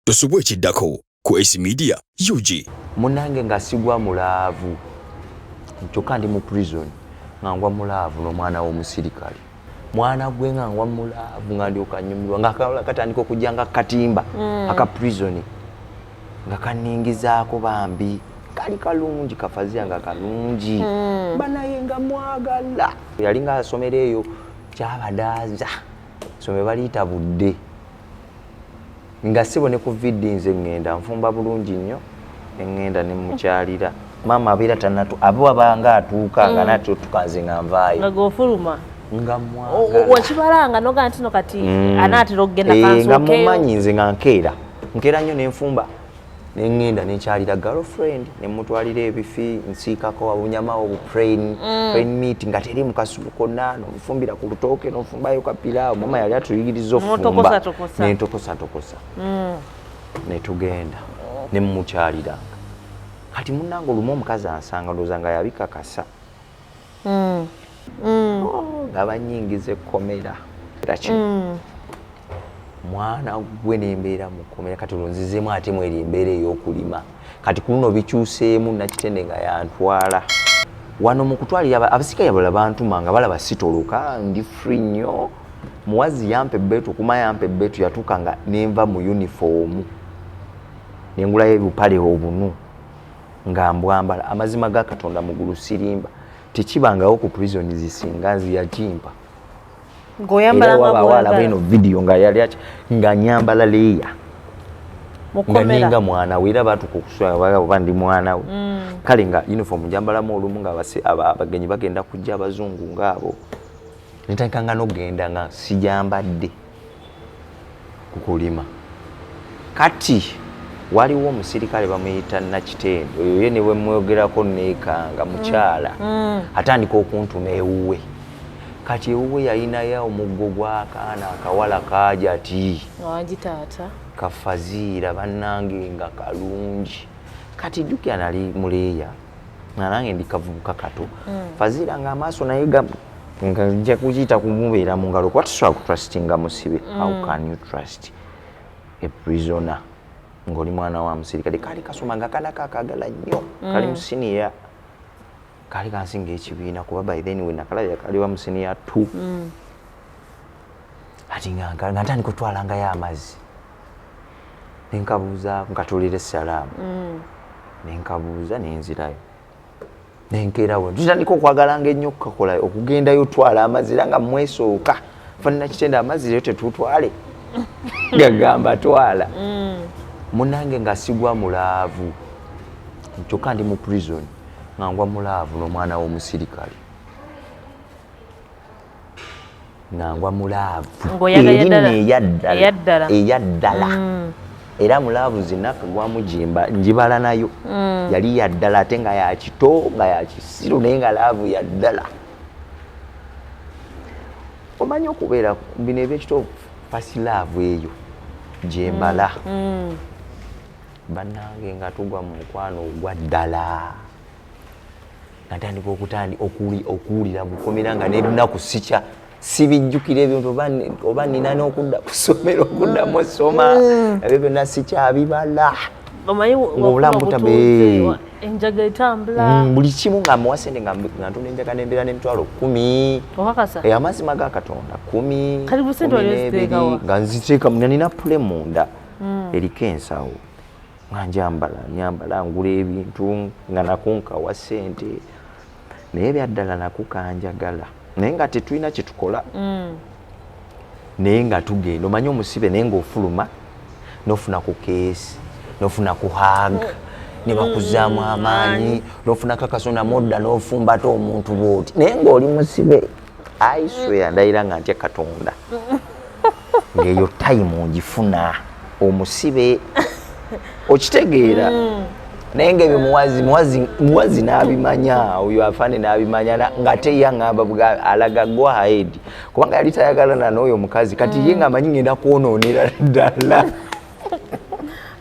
Tosubwa ekiddako ku Ace Media UG. Munange nga sigwa mu love kyokka ndi mu prison nga ngwa mu love n'omwana w'omusirikale mwana gwe nga ngwa mu love nga ndyoka nyumirwa nga akawala katandika okujja nga katimba aka prison nga kaningizaako bambi kali kalungi kafaziya nga kalungi banaye nga mwagala yali nga asomera eyo kyabadaaza somero baliyita budde nga sibo ne ku VD nze ŋŋenda nfumba bulungi nnyo ne ŋŋenda ne mukyalira maama abeera tanatu abe wabanga atuuka nga natera otuuka nze nga nvaayo nga gofuluma nga mwagala wakibalanga noga nti no kati anaatera okugenda Eh, nga kansookeyo mumanyi nze nga nkeera nkeera nnyo nenfumba neŋŋenda nenkyalira girlfriend nemutwalira ebifi nsiikako obunyama obu plain plain meat nga teri mu kasuku konna nomufumbira ku lutooke nofumbayo kapiraawo mama yali atuyigiriza ofumba N'otokosatokosa. nentokosatokosa netugenda nemukyaliranga kati munnange olumu omukazi ansanga ndowooza nga yabikakasa Oh, nga banyingiza ekkomera era kino mwana gwe nembeera mu kkomera kati olwo nzizeemu ate mweri embeera ey'okulima kati ku luno bikyuseemu Nakitende nga yantwala wano mu kutwalira abasirikale abalala bantuma nga balaba sitoloka ndi free nnyo muwazi yampa ebbeetu okuma yampa ebbeetu yatuuka nga nenva mu uniform nengulayo ebupale obunu nga mbwambala amazima ga Katonda mugulu sirimba tekibangawo ku prison zisinga nzi yakimpa ng'oyambala era nga wabaawo alaba bw'oyagala eno vidiyo nga yali nga nyambala leeya mu nga kkomera ninga mwana we era batuuka okuswala oba ndi mwana we kale nga uniform njambalamu olumu nga abagenyi bagenda kujja abazungu ngaabo netandika nga nokugenda nga sijambadde kukulima kati waliwo omusirikale bamuyita Nakitende oyo ye ne bwemwogerako neekanga mukyala atandika okuntuma ewuwe kati ewuwe yalinayo omuggo gw'akaana akawala kaajati wangi taata kafaziira bannange nga kalungi kati jjukira nali muleeya nga nange ndi kavubuka kato Faziira nga amaaso naye nga nja kukiyita kumubeera mu ngalo kuba tosobola kutrustinga musibe. How can you trust a prisoner ng'oli mwana wa musirikale? Kaali kasoma nga kaana kakagala nnyo kali mu siniya kaali kansinga ekibiina kuba by then we nakalabya kali wa mu siniya 2 ati nga ntandika otwalangayo amazzi nenkabuuza nkatulira essalaamu nenkabuuza nenzirayo nenkeerawo tutandika okwagalanga ennyo okukakola okugendayo otwala amazzi era nga mwesooka fanina Kitende amazzi leero tetutwale gagamba twala munange nga sigwa mu love kyokka ndi mu prison nga ngwa mu love n'omwana w'omusirikale nga ngwa mu love Ng'oyagala erinnya ddala. eyaddala Eyaddala. Eyaddala era mu love zinakagwamu jimba njibala nayo yali yaddala ate nga yakito nga yakisiru naye nga love yaddala omanyi okubeera bino ebyekito first love eyo gyembala bannange nga tugwa mu mukwano ogwa ddala nga ntandika okuwulira bukomera nga n'elunaku sikya sibijjukira ebintu oba nina n'okudda ku ssomero okuddamu osoma ebyo byonna sikyabibala omanyi Ng'obulamu wafuna obutuuze, enjaga etambula Buli kimu nga muwa sente nga ntunda enjaga nembeera n'emitwalo 10 Okakasa? Eh, amazima ga Katonda 10 Kati busente kumi wali n'ebiri, oziteekawa? nga nziteeka nga nina pule munda eriko ensawo nga njambala nyambala ngula ebintu nga nakunkawa sente naye byaddala nakukanjagala naye nga tetulina kyetukola naye nga tugenda omanyi omusibe naye ng'ofuluma nofuna ku keesi nofuna ku hug ne bakuzaamu amaanyi nofuna kakasona modda n'ofumbata omuntu bwoti naye ng'oli musibe. I swear ndayira nga ntya Katonda ng'eyo time ngifuna omusibe okitegeera naye ngaebyo muwazi muwazi muwazi n'abimanya oyo afande n'abimanya nga teyaŋŋamba alaga go ahead kubanga yali tayagalana n'oyo omukazi kati ye ng'amanyi ngenda kwonoonera ddala.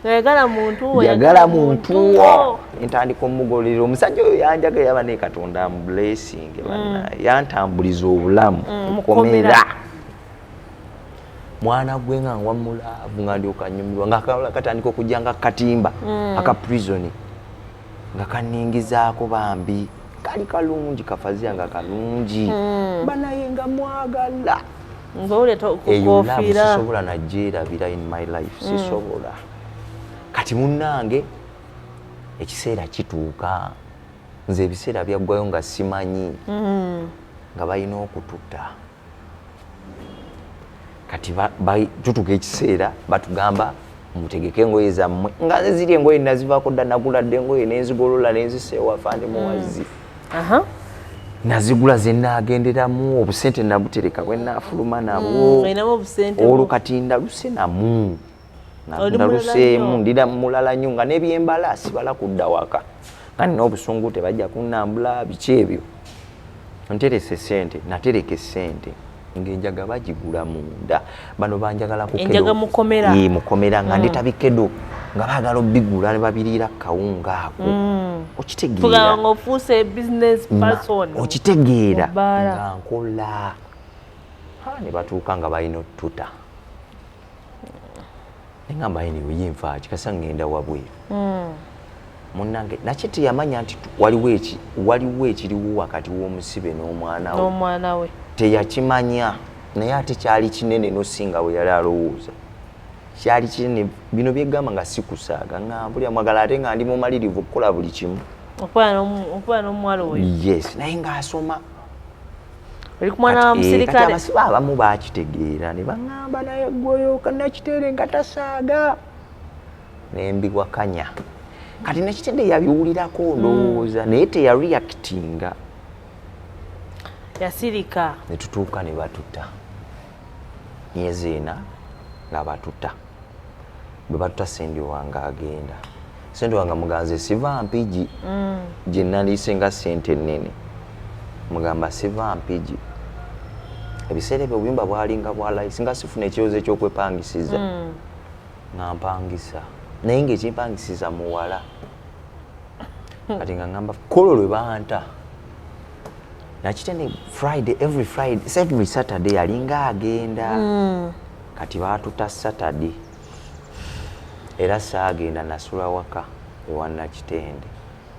Yagala muntu wo. Yagala muntu wo ntandika omugolera omusajja oyo yanjaga yaba ne Katonda amu blessing banna yantambuliza obulamu Mukomera. mukomera. Mwana gwe nga ngwa mu love, nga ndyoka nyumirwa, nga akawala katandika okujja nga katimba aka prison, nga kaningizaako bambi, kali kalungi, kafaziya nga kalungi, banaye nga mwagala. Ngaoleta Eyo love kukofiira. sisobola nagyerabira in my life, sisobola. Kati munnange, ekiseera kituuka, nze ebiseera byaggwayo nga simanyi nga balina okututa. Kati tutuuka ekiseera batugamba mutegeke engoye zammwe, nga nze ziri engoye nazivaako dda, nagula dda engoye nenzigolola nenzisa ewafa ndi muwazzi. Nazigula zenaagenderamu, obusente nabutereka bwenaafuluma nabwo. Olinamu obusente. Olwo kati ndaluse namu. Oli mulala Ndaluseemu. nnyo. Ndira mulala nnyo, nga n'ebyembala sibala kudda waka, nga nina obusungu, tebajja kunnambula biki ebyo. Nterese sente, natereka esente ng'enjaga bagigula munda, bano banjagala ku Enjaga kedo. mukomera. Ee, mukomera, nga ndeta bikedo nga baagala obigula ne babiriira kawunga ako, okitegeera? Tugamba nga ofuuse business person. Okitegeera? Mu bbaala. Nga nkola. Ha, ne batuuka nga balina otuta, neŋamba anyway yenfaaki kasa ŋŋenda wabweru. Munnange nakye teyamanya nti waliwo ekiriwo wakati w'omusibe n'omwana we. N'omwana we. Teyakimanya, naye ate kyali kinene nosinga bwe yali alowooza. Kyali kinene. Bino byegamba nga sikusaaga, nga mpulira mwagala, ate nga ndi mumalirivu okukola buli kimu. Okubeera n'omuwala oyo. Yes, naye ng'asoma. Oli ku mwana wa Kati, kati musirikale. Abasibe abamu bakitegeera ne baŋŋamba, naye gweyo Nakiteere nga tasaaga, nembiwakanya. Kati Nakitende yabiwulirako ndowooza, naye teyareactinga. Yasirika. Ne tutuuka ne batuta myezi 4 nga batuta. Bwe batuta, sendi wange agenda, sendi wange muganze siva Mpigi gye nandiyise nga sente ennene, mugamba siva Mpigi. Ebiseera ebyo obuyumba bwalinga bwa layisi, nga sifuna ekirowoozo ekyokwepangisiza, nga mpangisa, naye ngaekimpangisiza muwala. Kati nga ngamba kolo lwe banta Nakitende Friday, every Friday, every Saturday yalinga agenda. Kati batuta Saturday, era saagenda, nasula waka ewa Nakitende,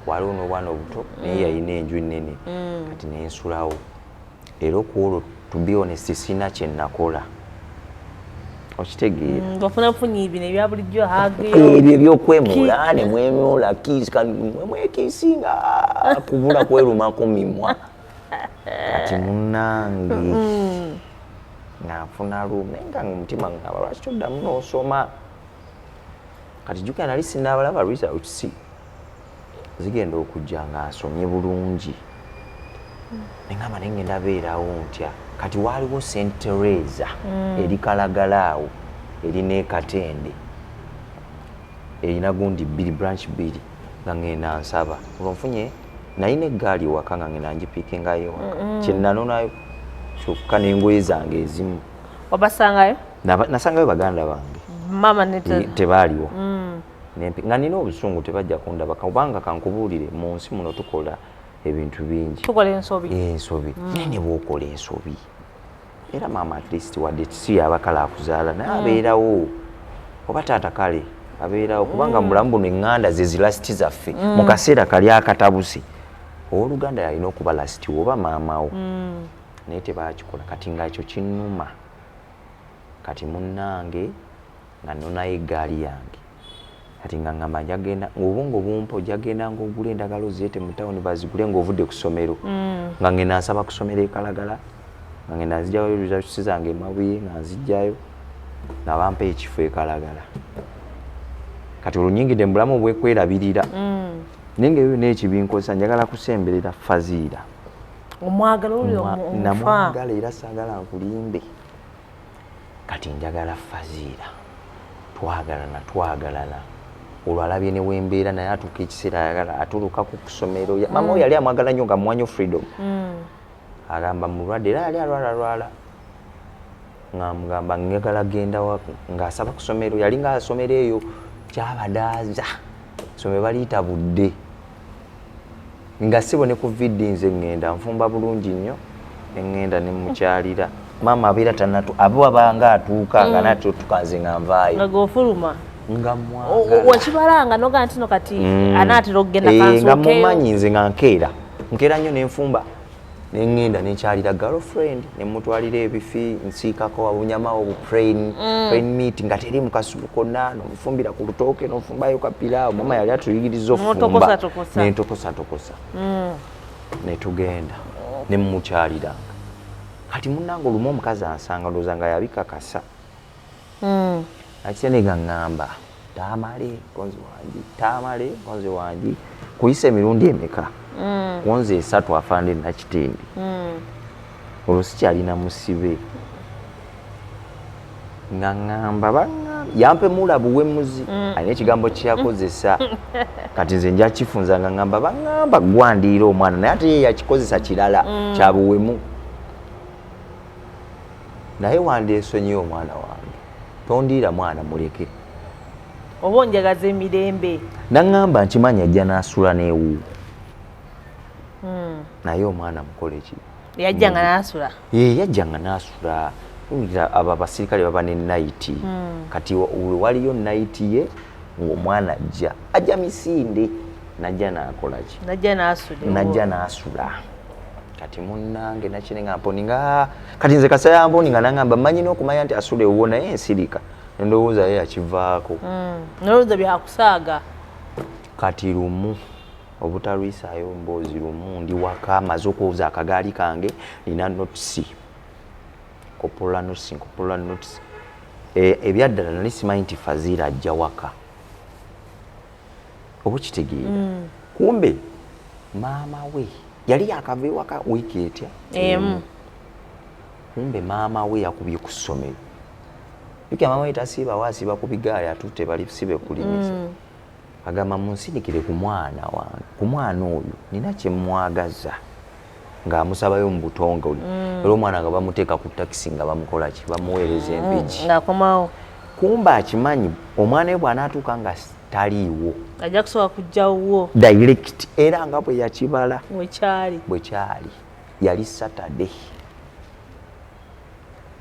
waliwo n'obwana obuto, naye yalina enju ennene. Kati nensulawo, era okwolwo, to be honest, sina kye nakola, okitegeera? Ng'ofuna bufunyi bino ebya bulijjo, hug. Ebyo ebyokwemula nemwemula, mwekissinga, kubula kwerumako mimwa. Kati munange nga nfuna room, naye nga omutima ngamba lwaki toddamu n'osoma? Kati jjukira nali sinaabalaba results zigenda okujja, nga nsomye bulungi, neŋamba naye ngenda beerawo ntya? Kati waaliwo St Teresa eri Kalagala awo, erina ekatende, erina gundi bbiri, branch bbiri, nga ngenda nsaba. Olwo nfunye, nalina eggaali ewaka, nga ngenda ngipickingayo ewaka, kyenanonayo kyokka n'engoye zange ezimu. Wabasangayo? Nasangayo baganda bange. Mama ne Tebaaliwo. Nga nina obusungu, tebajja kundaba, kubanga kankubuulire, mu nsi muno tukola ebintu bingi. Tukola ensobi. Ensobi, naye ne bwokola ensobi, era maama at least wadde si yabakala akuzaala, naye abeerawo, oba taata kale abeerawo, kubanga mubulamu buno eŋŋanda ze zi last zaffe. Mu kaseera kali akatabuse, owooluganda yalina okuba last oba maamawo, naye tebakikola. Kati nga ekyo kinnuma. Kati munnange nga nnonayo eggaali yange, kati nga ngamba njagenda, obwongo bumpa ojagenda ngaogula endagala ozireete mu tawuni bazigule ng'ovudde ku ssomero. Nga ngenda nsaba kusomera ekalagala, nga ngenda nzijjayo results zange emabuye, nga nzijjayo nga bampa ekifo ekalagala. Kati olwo nyingidde mu bulamu obwekwerabirira, naye nga ebyo byonna ekibinkozesa njagala kusemberera Faziira. Omwagala oli omufa. Namwagala, era saagala nkulimbe. Kati njagala Faziira, twagalana, twagalana. Olwo alabye ne wembeera, naye atuuka ekiseera ayagala atuluka ku ssomero. Maama we yali amwagala nnyo, nga muwanyo freedom. Agamba mulwadde, era yali alwala lwala, nga mugamba njagala genda ng'asaba ku ssomero. Yali ng'asomero eyo kyabadaaza, somero baliyita budde, nga sibo ne ku VD. Nze ŋŋenda nfumba bulungi nnyo, ne ŋŋenda ne mukyalira. Maama abeera tanatu aba abanga atuuka nga natutuka, nze nga nvaayo. Nga gofuluma. Nga mwagala. Wakibalanga noga nti no kati anaatera okugenda. Eh, nga Kansookeyo. mumanyi nze nga nkeera nnyo, nenfumba, neŋŋenda nenkyalira girlfriend, nemutwalira ebifi, nsiikako obunyama obu plain meat nga teri mu kasupu konna, nomufumbira ku lutooke, nofumbayo kapiraawo. Mama yali atuyigiriza ofumba. N'otokosatokosa. Nentokosatokosa, netugenda nemukyaliranga. Kati munange, olumu omukazi ansanga, ndowooza nga yabikakasa. Akitende nga ŋŋamba, "Tamale konzi wangi, Tamale konzi wangi." Kuyisa emirundi emeka? Konzi esatu. Afande Nakitende olwo sikyalina musibe, nga ŋŋamba baŋŋamba yampemula buwemuzi, alina ekigambo kyeyakozesa. Kati nze nja kifunza, nga ŋŋamba baŋŋamba gwandiira omwana, naye ate ye yakikozesa kirala kya buwemu. Naye wandyesonyiye omwana wange, tondiira mwana, muleke. Oba onjagaza emirembe. Naŋŋamba, "Nkimanyi ajja n'asula n'ewuwo, naye omwana mukole ki?" Yajjanga n'asula? Ye yajjanga n'asula. Wulira, abo abasirikale baba ne night. Kati waliyo night ye ng'omwana ajja misinde, najja n'akola ki? Najja n'asula ewuwo. Najja n'asula. Kati munnange nakine nga mponi nga kati nze kasaya mponi nga naŋŋamba, mmanyi n'okumanya nti asula ewuwo, naye ensirika, ndowooza ye yakivaako. Nolowooza byakusaaga. Kati lumu, obutalwisaayo mboozi, lumu ndi waka, maze okwoza akagaali kange, nina notes, nkopola notes, nkopola notes. Ebyaddala nali simanyi nti Faziira ajja waka, oba okitegeera? Kumbe maama we yali yakava ewaka wiiki etya? Emu. Kumbe maama we yakubye ku ssomero. Jjukira maama we tasiibawo, asiiba ku bigaali, atutte balisibe kulimisa. Agamba, "Munsindikire ku mwana wange, ku mwana oyo nina kyemwagaza," ng'amusabayo mu butongole. Era omwana nga bamuteeka ku takisi, nga bamukola ki, bamuweereza empigi. Ng'akomawo. Kumbe akimanyi omwana we bw'anaatuuka nga taliiwo, ajja kusobola kujjawo. Direct, era nga bwe yakibala, wekyali. Bwe kyali. Yali Saturday.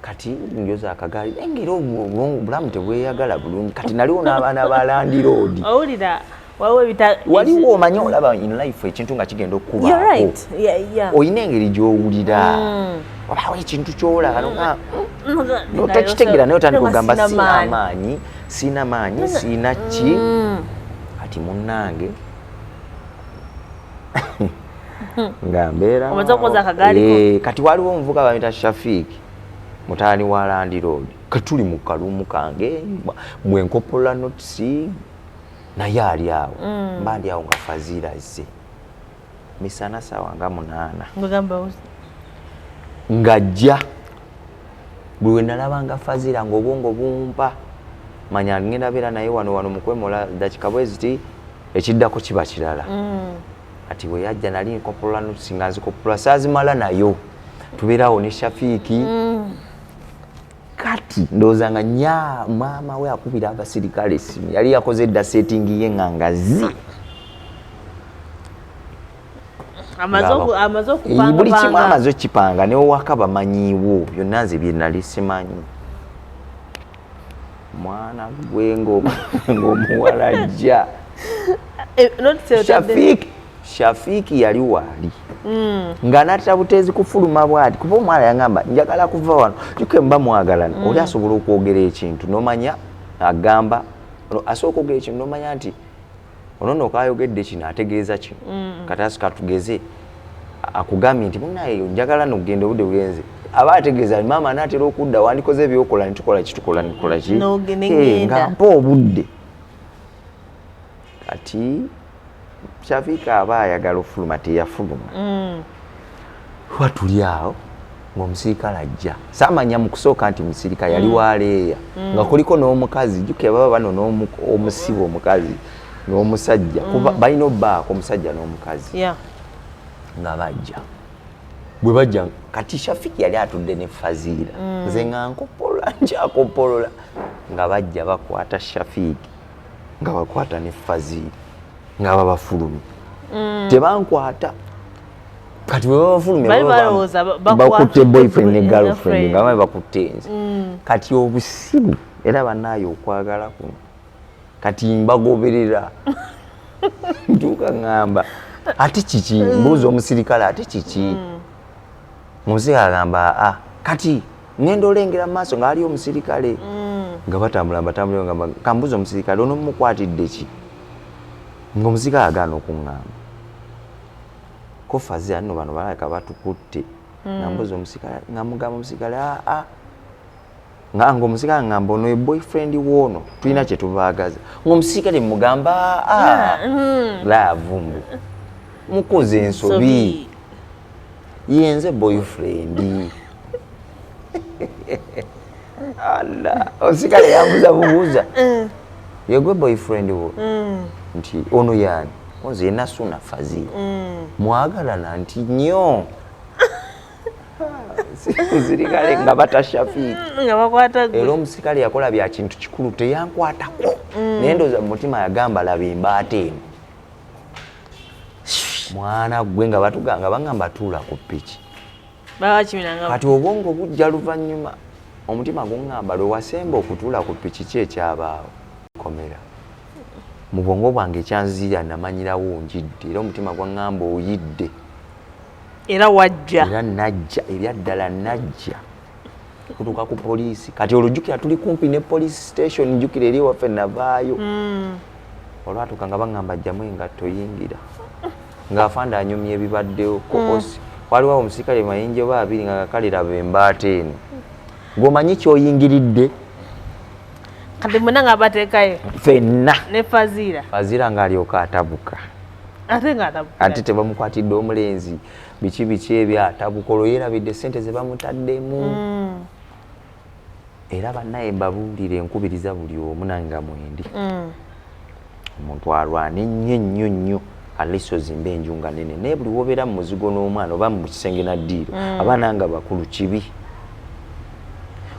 Kati njoza akagaali, naye ngaera obulamu tebweyagala bulungi. Kati naliwo n'abaana ba landlord. Owulira waliwo ebita Waliwo, omanyi, olaba in life ekintu nga kigenda You're okubaako, right. Yeah. olina engeri gy'owulira, obawo ekintu kyolaba noga tokitegeera, naye otandika okugamba, "Siina maanyi, siina maanyi, siina ki." Kati munnange nga mbeera Omaze okwoza akagaali ko? Eh, kati waliwo omuvuka bamita Shafiiki, mutaani wa landlord. Katuli mu kalumu kange bwenkopola notes, naye ali awo. Mba ndi awo nga Faziira azze misana saawa nga 8. Ngagamba Ng'ajja. Buli we nalabanga Fazira ng'obwongo bumpa manya ngenda beera naye wano wano mukwemola dakika bwe ziti, ekiddako kiba kirala. Kati bwe yajja nali nkopola notes, nga nzikopola saazimala, nayo tubeerawo ne Shafiiki. Kati ndowooza nga nya maama we akubira abasirikale essimu, yali yakoze edda setting ye nga ngazi. Amaze Eh, buli kimu okupanga. Amaze okipanga, newaka bamanyiiwo byonna, nze bye nali simanyi. Mwana gwe ng'omuwala ajja, Shafiiki yali waali nga natta buteezi kufuluma bwati, kuba omwana yagamba, "Njagala kuva wano." Juke mba mwagalana, oli asobola okwogera ekintu nomanya agamba, asobola okwogera ekintu nomanya nti ono nno kayogedde kino ategeeza kino. Kati katugeze akugambye nti, "Munaye njagala nokugenda, obudde bugenze," aba ategeeza maama anaatera okudda, wandikoze ebyokola, nitukola ki, tukola nitukola ki. Negenda. Nga mpa obudde. Kati Shafiika aba ayagala ofuluma, teyafuluma. Tuba tuli awo ng'omusirikale ajja. Saamanya mu kusooka nti musirikale, yali waleeya nga kuliko n'omukazi. Jjukira baba bano omusibe omukazi n'omusajja, kuba balina obbaako omusajja n'omukazi. Nga bajja, bwe bajja, kati Shafiki yali atudde ne Faziira, nze nga nkopolola, nkyakopolola, nga bajja bakwata Shafiiki, nga bakwata ne Faziira, nga babafulumya. Tebankwata. Kati bwe babafulumya Bali baba balowooza bakutte boyfriend ne girlfriend girlfriend. nga babe bakutte nze. Kati obusiru era bannaayo okwagala kuno kati mbagoberera, ntuuka ŋŋamba, ate kiki? Mbuuza omusirikale, ate kiki? Omusirikale agamba, aa, kati ŋŋenda olengera mu maaso nga waliyo omusirikale nga batambula, mbatambula, ngamba kambuuza omusirikale ono mumukwatidde ki, nga omusirikale agaana okuŋŋamba ko Fazira nno bano balabika batukutte. Nga mbuuza omusirikale, nga mugamba omusirikale, aa, nga omusirikale ngamba ono ye boyfriend woono, tulina kye tubaagaza, ng'omusirikale mugamba, aa, love, mbu mukoze ensobi, yenze boyfriend. Ala, omusirikale yambuza bubuuza, yegwe boyfriend wo? Nti ono yaani? Nze Nasuna Fazira. Mwagalana? Nti nnyo. Omusirikale nga batashafiiki nga bakwata gwe. Era omusirikale yakola bya kintu kikulu, teyankwatako, naye ndowooza mu mutima yagamba, laba embaata eno, mwana gwe, nga batuganga bagamba tuula ku piki. Baba bakiminanga. Kati obwongo bujja luvannyuma, omutima guŋŋamba, lwe wasemba okutuula ku piki, ki ekyabaawo? Komera mu bwongo bwange ekyanzira, namanyirawo njidde, era omutima gwaŋŋamba oyidde. Era wajja. Era najja, ebyaddala najja kutuuka ku poliisi. Kati olwo jjukira tuli kumpi ne police station, jjukira eri ewaffe navaayo. Olwatuuka nga baŋŋamba jjamu engatto yingira, ng'afande anyumya ebibaddewo ko osi waliwo omusirikale mayinja oba abiri nga kakaliraba embaata eno ng'omanyi kyoyingiridde. Kati mwena nga bateekayo Ffenna. ne Fazira. Fazira ng'alyoka atabuka. Ate nga atabuka. Ate tebamukwatidde omulenzi, biki biki ebyo, atabuka olwo yeerabidde sente ze bamutaddemu. Era bannaye mbabuulire, enkubiriza buli omu nange nga mwendi, omuntu alwane nnyo nnyo nnyo, at least ozimbe enju nga nene, naye buli wobeera mu muzigo n'omwana oba mu kisenge naddiiro, abaana nga bakulu, kibi,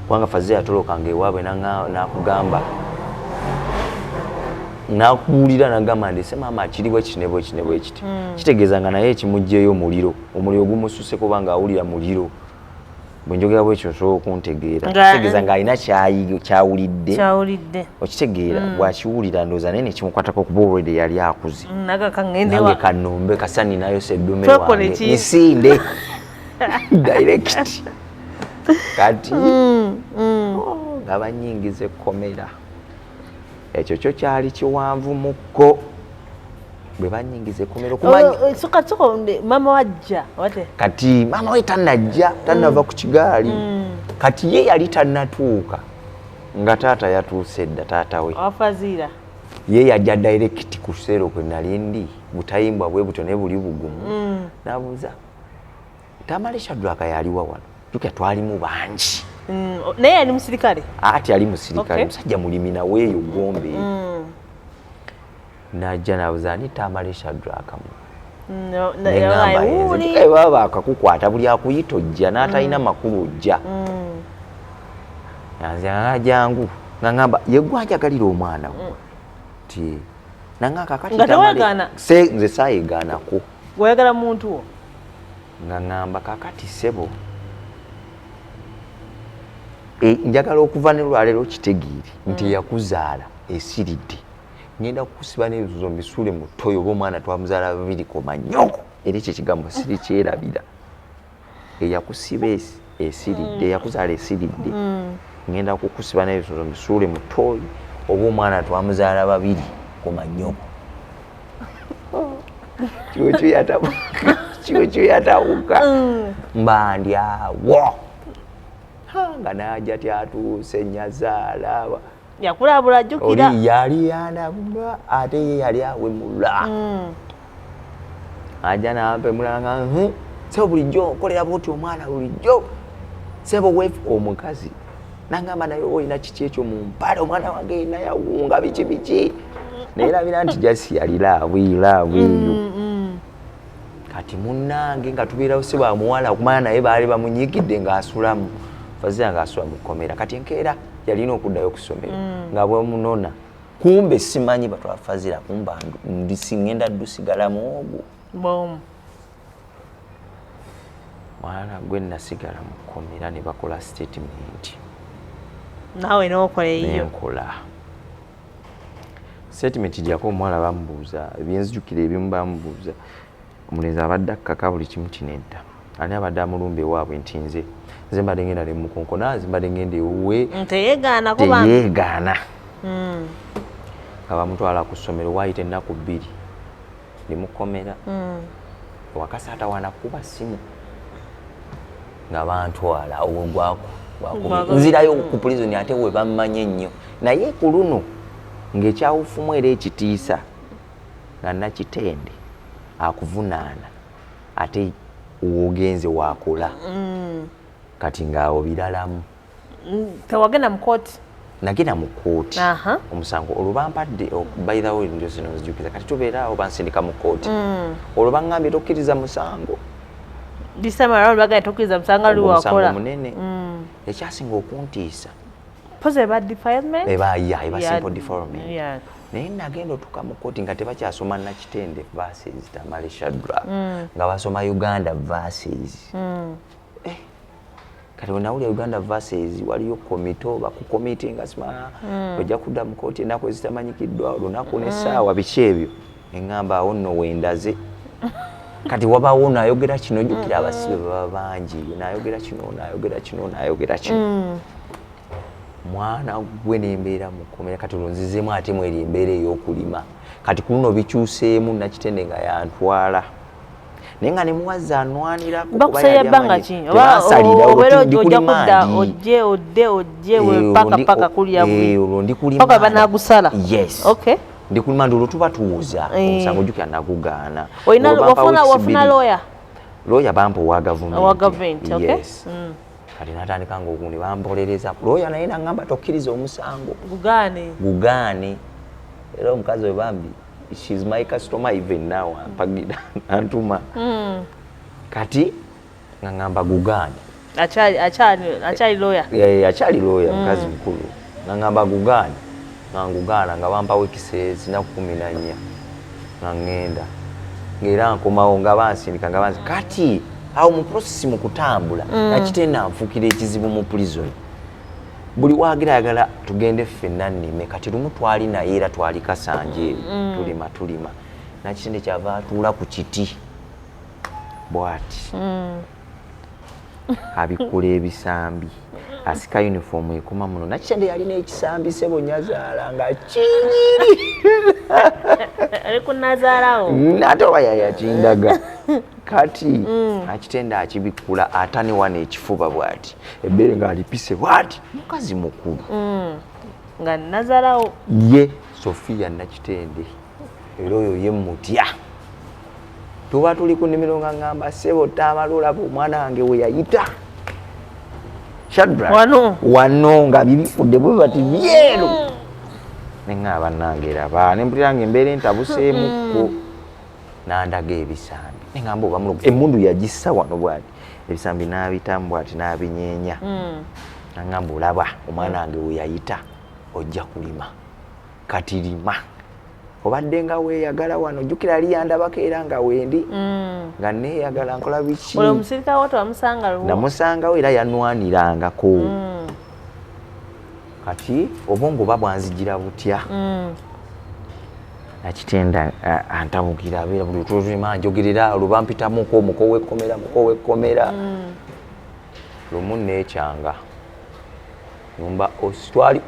kubanga Fazira yatolokanga ewaabwe n'akugamba n'akuwulira n'agamba, ndese maama akiri bwe kiti ne bwe kiti ne bwe kiti. Kitegeeza nga naye ekimugjeyo muliro, omuliro gumususe kubanga awulira muliro. Bwe njogera bwekyo nsobola okuntegeera? Kitegeeza ng'alina kyawulidde. Kyawulidde. Okitegeera? Bwakiwulira ndowooza naye nekimukwatako kuba olwedde yali akuze. Naga kaŋŋende Nange wa kanombe kasani nayo seddume Twekole wange ki? misinde direct. Kati oh, nga banyingiza ekkomera, ekyo kyo kyali kiwanvu mukko bwe banyingiza ekkomera okumanya. Oh, soka soka, maama wajja wate? Kati maama we tannajja, tannava ku kigaali. Kati ye yali tannatuuka nga taata yatuuse dda, taata we. Awafaziira. Ye yajja direct ku seero kwe nali ndi, butayimbwa bwe butyo naye buli bugumu. Nabuuza, Tamale Shadraka yaliwa wano? Jukira twalimu bangi. Naye yali musirikale? Ati yali musirikale. Musajja mulimi naweeyo gombe. Najja nabuuza, ani Tamale Shadraka mu? Neŋŋamba, Wuuli. Baba bakakukwata, buli akuyita ojja, n'atalina makulu ojja. Nze nga jangu, nga ŋŋamba, ye gwanjagalira omwana gwe ti nanga kakati. Nga teweegaana? Nze saayegaanako. Gweyagala muntu wo. Nga ŋŋamba, kakati ssebo, njagala okuva ne lwaleero kitegeere nti eyakuzaala esiridde, ngenda kukusiba n'ebizuzo mbisuule mu ttoyi, oba omwana twamuzaala babiri, koma nnyoko. Era ekyo ekigambo siri kyerabira. Eyakusiba esiridde, eyakuzaala esiridde, ngenda kukusiba n'ebizuzo mbisuule mu ttooyi, oba omwana twamuzaala babiri, koma nnyoko. Kyokyo yatabuka, kyokyo yatawuka, mba ndi awo. Ha, nga najja tyatuuse nyazaala. Yakulabula, ajjukira. Oli yali yandabula, ate ye yali awemula. Ajja nampemula nga, "Sebo, bulijjo okolera bwoti omwana, bulijjo sebo wefu omukazi." Nangamba, naye oba olina kiki ekyo mu mpale? Omwana wange yenna yawunga, biki biki. Naye labira nti jasi yali love, love eyo. Kati munnange nga tubeerawo si bamuwala okumanya, naye baali bamunyigidde ng'asulamu Fazira, ng'asula mu kkomera. Kati enkeera yalina okuddayo ku ssomero nga bwemunona, kumbe simanyi batwala Fazira, kumba ndisi ngenda ddusigalamu ogwo. Bomu. Mwana gwe, nasigala mu kkomera ne bakola statement. Naawe n'okola eyiyo. Nenkola statement gyako. Omuwala bamubuuza ebyenzijukira ebimu, bamubuuza omulenzi abadde akkaka buli kimu kinedda, ani abadde amulumba ewaabwe, nti nze mbadde ngenda nemukonkona, nze mbadde ngenda ewuwe. Teyeegaanako bambi. Teyeegaana. Nga bamutwala ku ssomero, waayita ennaku 2 ndimukomera ewaka, atawaana kuba simu nga bantwala. Ogwo gwaku Gwako. Nzirayo ku prison, ate we bammanye ennyo, naye ku luno ng'ekyawufumu era ekitiisa nga Nakitende akuvunaana, ate wogenze wakola kati ng'awo biralamu. Tewagenda mu kooti? Nagenda mu kooti. Omusango olwo bampadde by the way, ndio zino nzijukiza. Kati tubeera awo, bansindika mu kooti, olwo baŋŋambye tokkiriza musango. This time around bagenda tokkiriza musango ali Ogwo omusango wakola. munene. Ekyasinga okuntiisa Pozi eba defilement. Eba ya eba simple defilement. Naye nagenda otuuka mu kooti nga tebakyasoma Nakitende versus Tamale Shadrack, nga basoma Uganda versus. Eh, kati wenawulira Uganda versus, waliyo komite oba ku komite nga sima ojja kudda mu kooti ennaku ezitamanyikiddwa, olunaku n'essaawa, biki ebyo, neŋŋamba awo nno wendaze. Kati wabaawo naayogera kino, jjukira abasibe baba bangi, naayogera kino, naayogera kino, naayogera kino. Mwana gwe, nembeera mukomera. Kati olwo nzizeemu ate mweri embeera ey'okulima. Kati ku luno bikyuseemu, Nakitende nga yantwala, naye nga nemuwazza anwanirako kuba Bakusalira yali bbanga amanyi. ki? Oba Tebansalira, olwo obeera ndi ojja kudda kulimandi. ojje odde ojje Eh, we olwo paka paka kulya bubi. Olwo ndi Paka kulimanda. banagusala. Yes. Ndi kulimanda, olwo tuba tuwoza. Omusango ojjukira nagugaana. Olina Olwo bampa wafuna weeks wafuna 2. lawyer? Lawyer bampa owa gavumenti. Owa gavumenti, okay. Yes. Kati natandika nga ogundi bampolereza lawyer, naye nangamba tokkiriza omusango. Gugaane. Gugaane. Era omukazi we bambi, she's my customer even now, ampagira nantuma. Kati nga ngamba gugaane. Akyali akyali akyali lawyer? Eh, akyali lawyer, mukazi mukulu. Nga ngamba gugaane, nga ngugaana, nga bampa weeks zinaku 14, nga ŋŋenda, ngaera nkomawo, nga bansindika, nga bansi. Kati awo mu process, mu kutambula, Nakitenda nfuukira ekizibu mu prison. Buli wagira ayagala tugende ffenna nnime. Kati lumu twali naye, era twali Kasanje eyo, tulima tulima, Nakitende kyava atuula ku kiti bw'ati, abikkula ebisambi, asika uniform ekoma muno. Nakitende yalina ekisambi, sebo nyazaala, nga kinyiri. Ali ku nazaalawo. Ate oba yayakindaga. Kati Nakitende akibikkula, atane wano ekifuba bw'ati, ebbeere ng'alipise bw'ati, mukazi mukulu. Nga nazaalawo. Ye Sofia Nakitende, era oyo ye mutya. Tuba tuli ku nnimiro, nga ŋŋamba, "Ssebo Tamala, olaba omwana wange we yayita Shadrack." Wano. Wano nga bibifudde bwe bati byeru. Neŋŋamba, "Bannange, raba." Nempulira nga embeera entabuseemukko. Nandaga ebisambi, neŋŋamba oba mulogo. Emmundu yagissa wano bwati, ebisambi n'abitamu bwati, n'abinyeenya. Naŋŋamba, "Olaba omwana wange we yayita, ojja kulima, kati lima, obadde nga weeyagala wano." Jjukira ali yandabako era nga wendi nga neeyagala, nkola biki. Olwo omusirikale wo tewamusanga luwo? Namusangawo, era yanwanirangako. Kati obwongo oba bwanzigira butya, Nakitenda antabukira, abeera buli otulima njogerera, olwo bampitamuko omuko w'ekkomera, muko w'ekkomera. Lumu neekyanga numba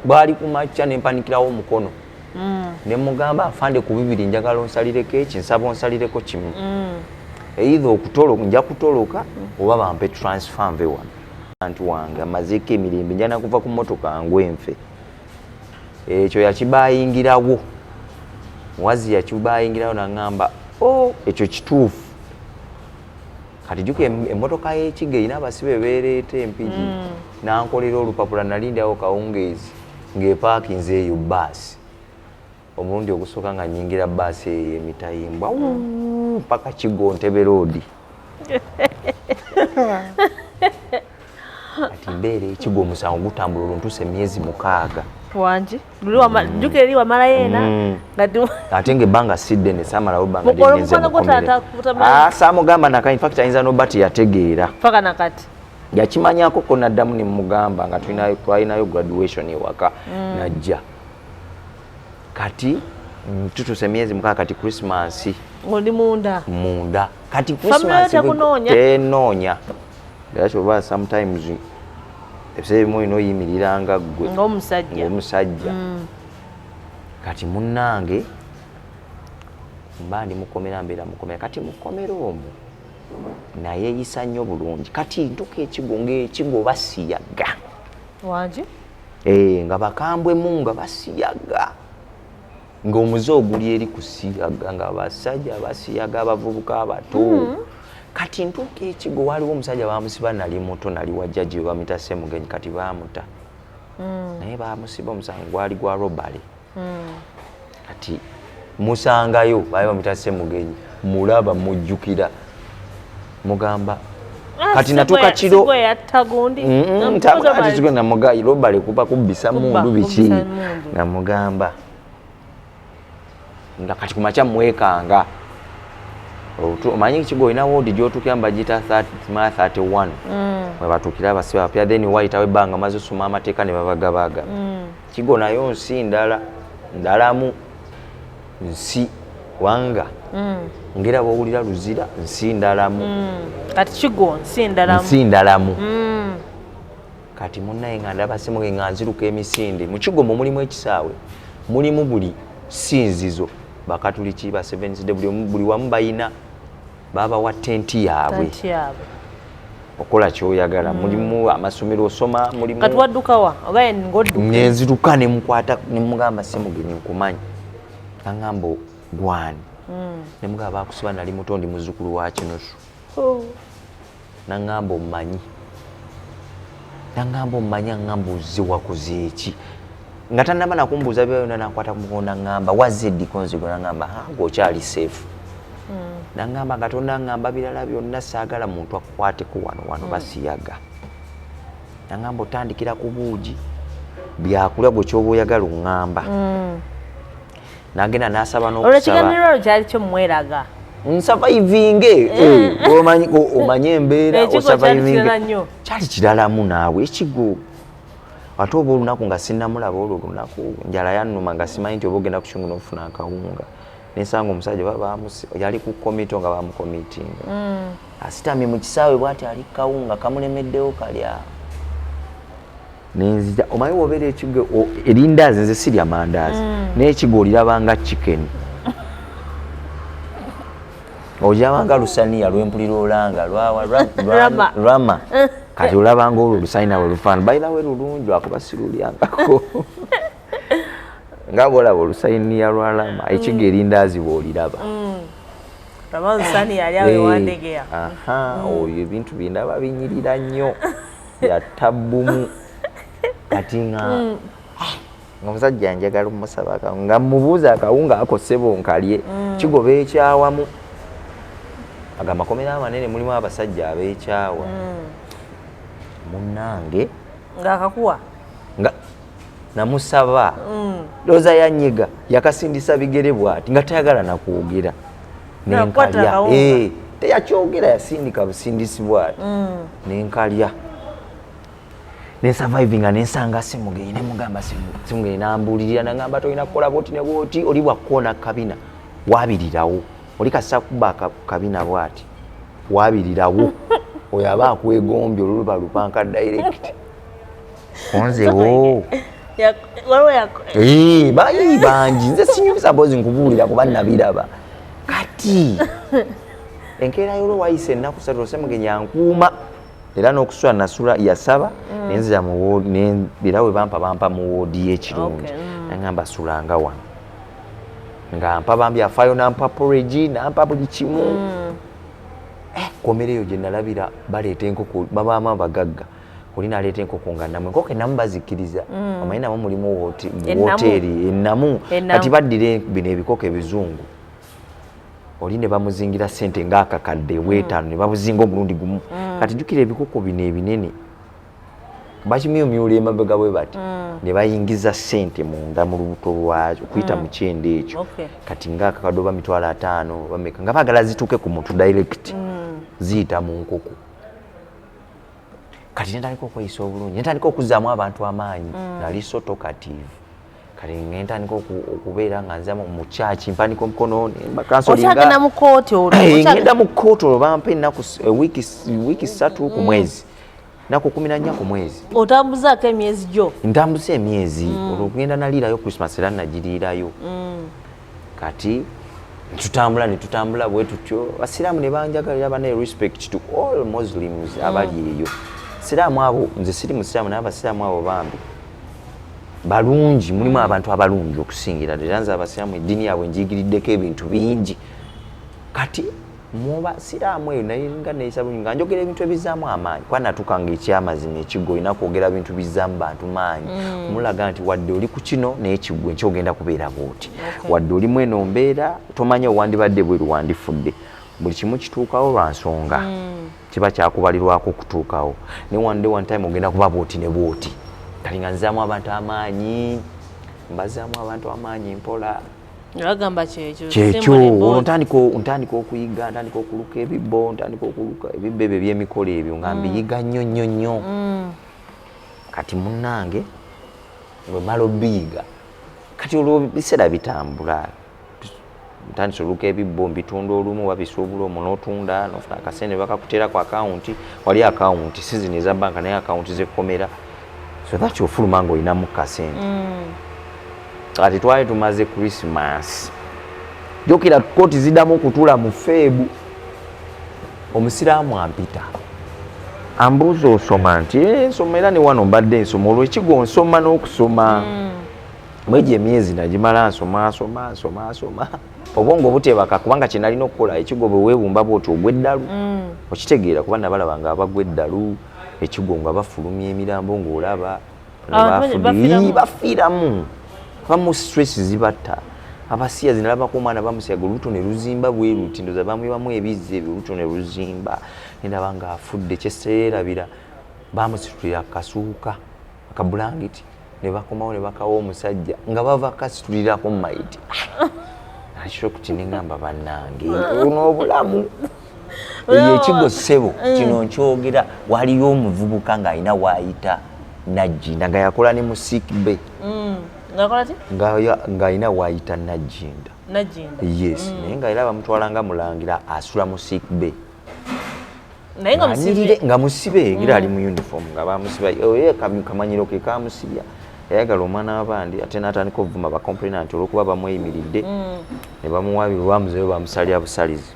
bwali ku makya, nempanikirawo omukono, ne mugamba, "Afande, ku bibiri njagala onsalireko eki, nsaba onsalireko kimu, either okutoloka, nja kutoloka, oba bampe transfer nve wano. Anti wange amazeeko emirembe, njana kuva ku motoka ngwenfe." Ekyo yakibayingirawo, muwazi yakibayingirawo, naŋŋamba, "O ekyo kituufu." Kati jjuka emmotoka y'ekigo erina abasibe beereeta empigi. Nankolera olupapula, nalindawo kawungeezi ng'epaakinze eyo baasi. Omulundi ogusooka nga nyingira baasi eyo emitayimbwa, wuuu, paka Kigo Ntebe Road. Kati mbeera ekigo, omusango gutambula, olwo ntuusa emyezi 6. Wangi jjukira eri wamala yeena. Ate nga ebbanga si ddene, saamalawo bbanga ddene. Saamugamba naka, in fact ayinza noba teyategeera paka nakati. Yakimanyako ko naddamu ne mugamba nga twalinayo graduation ewaka, najja. Kati tutuuse emyezi 6, kati Christmas. Oli munda. Munda. Kati Christmas tenoonya, era kyoba sometimes ebiseera ebimu olina oyimiriranga ggwe ng'omusajja. Ng'omusajja. Kati munnange, mba ndi mukomera, mbeera mukomera. Kati mukomera omwo nayeyisa nnyo bulungi. Kati ntuka ekigo, ng'ekigo basiyaga. Wangi? Nga bakambwemu, nga basiyaga, ng'omuze oguli eri kusiyaga, nga basajja basiyaga abavubuka abato. Kati ntuuka ekigo, waliwo omusajja bamusiba, nali muto, nali wa jjaji we bamuyita Semugenyi. Kati bamuta, naye bamusiba omusango gwali gwa robbery. Kati musangayo, baali bamuyita Semugenyi, mulaba mujjukira, mugamba kati natuuka kiro. Sigwe yatta gundi? Namuga robbery kuba kubbisa mundu biki. Namugamba nga kati kumakya mwekanga, omanyi ekigo olina woodi gyotuukira bagiyita 31, mwe batuukira abasibe abapya, then wayitawo ebbanga maze osoma amateeka ne babagabaga. Kigo nayo nsi ndala ndalamu, nsi wanga ngera bwowulira Luzira, nsi ndalamu. Kati kigo nsi ndalamu. Nsi ndalamu. Kati munnaye nga ndaba Semuge nga nziruka emisinde. Mu kigo mwe mulimu ekisaawe, mulimu buli sinzizo, Bakatuliki, ba Seventh Day, buli wamu bayina babawa tenti yaabwe. Tenti yaabwe. Okola kyoyagala. Mulimu amasomero, osoma, mulimu. Kati waddukawa oba ng'odduka? Nenziruka nemukwata, nemugamba, "Semugenyi, nkumanyi." Aŋŋamba, "Gwani?" Nemugamba, "Bakusiba, nali muto, ndi muzzukulu wa Kinusu." Naŋŋamba, "Omumanyi?" Naŋŋamba, "Omumanyi?" Aŋŋamba, "Ozze wakoze eki?" Nga tannaba nakumbuuza bya yonna, nakwata ku mukono naŋŋamba, "Wazze eddiko nzigo." Naŋŋamba, "Ha, gwe okyali safe." Naŋŋamba nga tonaŋŋamba birala byonna, saagala muntu akukwateko wano, wano basiyaga. Naŋŋamba, "Otandikira ku buugi, byakulya gwe kyoba oyagala oŋŋamba." Nagenda nasaba olwo n'okusaba. Ekigendererwa kyali kyo mweraga. Nsurvivinge, omanyi omanye embeera. Ekigo kyali Osurvivinge. kirala nnyo. Kyali kiralamu naawe ekigo. Ate oba olunaku nga sinnamulaba, olwo olunaku njala yannuma, nga simanyi nti oba ogenda ku kitundu n'ofuna akawunga. Nensanga omusajja oba yali ku komito nga bamucommittinga, asitamye mu kisaawe bwati, ali kawunga kamulemeddewo kalya. Nenzija, omanyi wobeera ekigo, erindaazi nze sirya mandaazi, n'ekigo olirabanga chicken, olirabanga lusaniya lwempulira olanga lwawa Rama. Rama. Kati olabanga olwo olusaniya bwe lufaana. By the way, lulungi lwakuba sirulyangako, nga bwolaba olusaniya lwa Rama, ekigo erindaazi bwoliraba. Rama lusani yali awe Wandegeya. Aha, oyo ebintu byendaba binyirira nnyo, yatabbumu. Kati nga nga omusajja njagala omusaba akawunga, nga mubuuza akawunga ako, "Ssebo, nkalye?" Kigoba ekyawamu, ago amakomera amanene mulimu abasajja ab'ekyawa, munnange. Ng'akakuwa. Nga namusaba, ndowooza yanyiga, yakasindisa bigere bwati nga tayagala nakwogera. Nakukwata Nenkalya. akawunga. Teyakyogera, yasindika busindisi bwati, nenkalya, nensurvivinga. Nensanga Semugenyi, nemugamba, Semugenyi nambulirira, nagamba, "Tolina kukola bwoti ne bwoti, oli bwakkoona kabina wabirirawo, oli kasita kuba kabina bwati wabirirawo, oyo aba akwegombye, oluluba lupanka direct konzewo." Waliwo yak- Bayi bangi, nze sinyumisa mbozi, nkubuulira kuba nabiraba. Kati enkeera yolwo wayise ennaku 3, Osemugenyi ankuuma era n'okusula nasula, yasaba nenzira mu era we bampa, bampa mu woodi y'ekirungi. Nagamba, "Sulanga wano," nga mpa bambi afaayo, nampa porridge, nampa buli kimu. Komera eyo gye nalabira baleeta enkoko, babaamu abagagga, oli naleeta enkoko nga namu, enkoko enamu bazikkiriza. Omanyi namu mulimu mu Ennamu. woteeri ennamu. Ennamu. Kati baddira bino ebikoko ebizungu, oli ne bamuzingira sente ng'akakadde bwetaano, ne babuzinga omulundi gumu. Kati jjukira ebikoko bino ebinene. Bakimyumyula emabega bwe bati, ne bayingiza ssente munda mu lubuto lwakyo okuyita mu kyenda ekyo. Kati ngaakakadde oba 50,000 bameka, nga baagala zituuke ku muntu direct, ziyita mu nkoko. Kati nentandika okweyisa obulungi, nentandika okuzzaamu abantu amaanyi. Nali so talkative. Kati nentandika okubeera nga nzamu mu kyaki, mpanika omukono. Okyagenda mu kooti olwo? Ngenda mu kooti olwo, bampa ennaku wiiki 3 ku mwezi, naku 14 ku mwezi. Otambuzaako emyezi gyo? Ntambuza emyezi. Olwo okugenda naliirayo Christmas, era nagiriirayo. Kati netutambula, netutambula bwe tutyo, basiraamu ne banjagalira banaye. Respect to all Muslims abali eyo. Siraamu abo, nze siri musiraamu, naye abasiraamu abo bambi balungi, mulimu abantu abalungi okusingira ddala. Nze abasiraamu eddiini yaabwe njigiriddeko ebintu bingi. Kati mu basiraamu eyo naye nga neeyisa bulungi, nga njogera ebintu ebizaamu amaanyi, kuba natuuka nga ekyamazima ekiggo olina kwogera bintu bizaamu bantu maanyi, kumulaga nti wadde oli ku kino naye kiggwe nki ogenda kubeera bwoti, wadde olimu eno mbeera tomanya wandibadde bweru wandifudde. Buli kimu kituukawo lwa nsonga, kiba kyakubalirwako okutuukawo, ne one day, one time ogenda kuba bwoti ne bwoti. Kati nga nzaamu abantu amaanyi, mbazaamu abantu amaanyi mpola. Bagamba kyekyo. Kyekyo. Olwo ntandika okuyiga, ntandika okuluka ebibbo, ntandika okuluka ebibbo ebyo ebyemikolo ebyo, nga mbiyiga nnyo nnyo nnyo. Kati munnange bwe mala obiyiga, kati olwo biseera bitambula, ntandise oluka ebibbo, mbitunda olumu babisuubula omwo, n'otunda nofuna akasente bakakuteera ku akawunti. Wali akawunti si zino eza banka, naye akawunti z'ekkomera, so that ofuluma ng'olinamu kasente. Kati twali tumaze Christmas, jjukira kooti ziddamu okutuula mu Feb. Omusiraamu ampita ambuuza, "Osoma?" Nti, "Eh, nsoma, era ne wano mbadde nsoma." Olwo ekigo nsoma n'okusoma, mwegyo emyezi nagimala nsoma, nsoma, nsoma, nsoma, obwongo buteebaka, kubanga kyenalina okukola ekigo bwe weebumba bwoti ogwa eddalu. Okitegeera? Kuba nabalaba nga abagwa eddalu ekigo nga bafulumya emirambo ng'olaba Abantu bafiiramu. Bafiiramu, abamu stress zibatta. Abasiyazi nalabako omwana bamusiyaga olubuto ne luzimba bwe luti, ndoza bamuyiwamu ebizzi ebyo, olubuto ne luzimba, nendaba nga afudde. Kyeseerabira, bamusitulira akasuuka akabulangiti ne bakomawo ne bakawa omusajja nga bava kasitulirako mayiti. Ashokuti neŋŋamba, bannange, ono obulamu eyo ekigo ssebo kino nkyogera. Waliyo omuvubuka ng'alina waayita Najjinda, nga yakola ne mu sick bay. Ngakola ki? Ng'alina waayita Najjinda. Najjinda? Yes, naye nga era bamutwala nga mulangira, asula mu sick bay. Naye nga Ng'anyirire- musibe? Nga musibe, ngira ali mu uniform nga bamusiba. Oye kamanyiro ke kamusibya, yayagala omwana w'abandi, ate n'atandika okuvuma ba complainant olw'okuba bamweyimiridde ne bamuwabira, bamuzeyo bamusalira busalizi.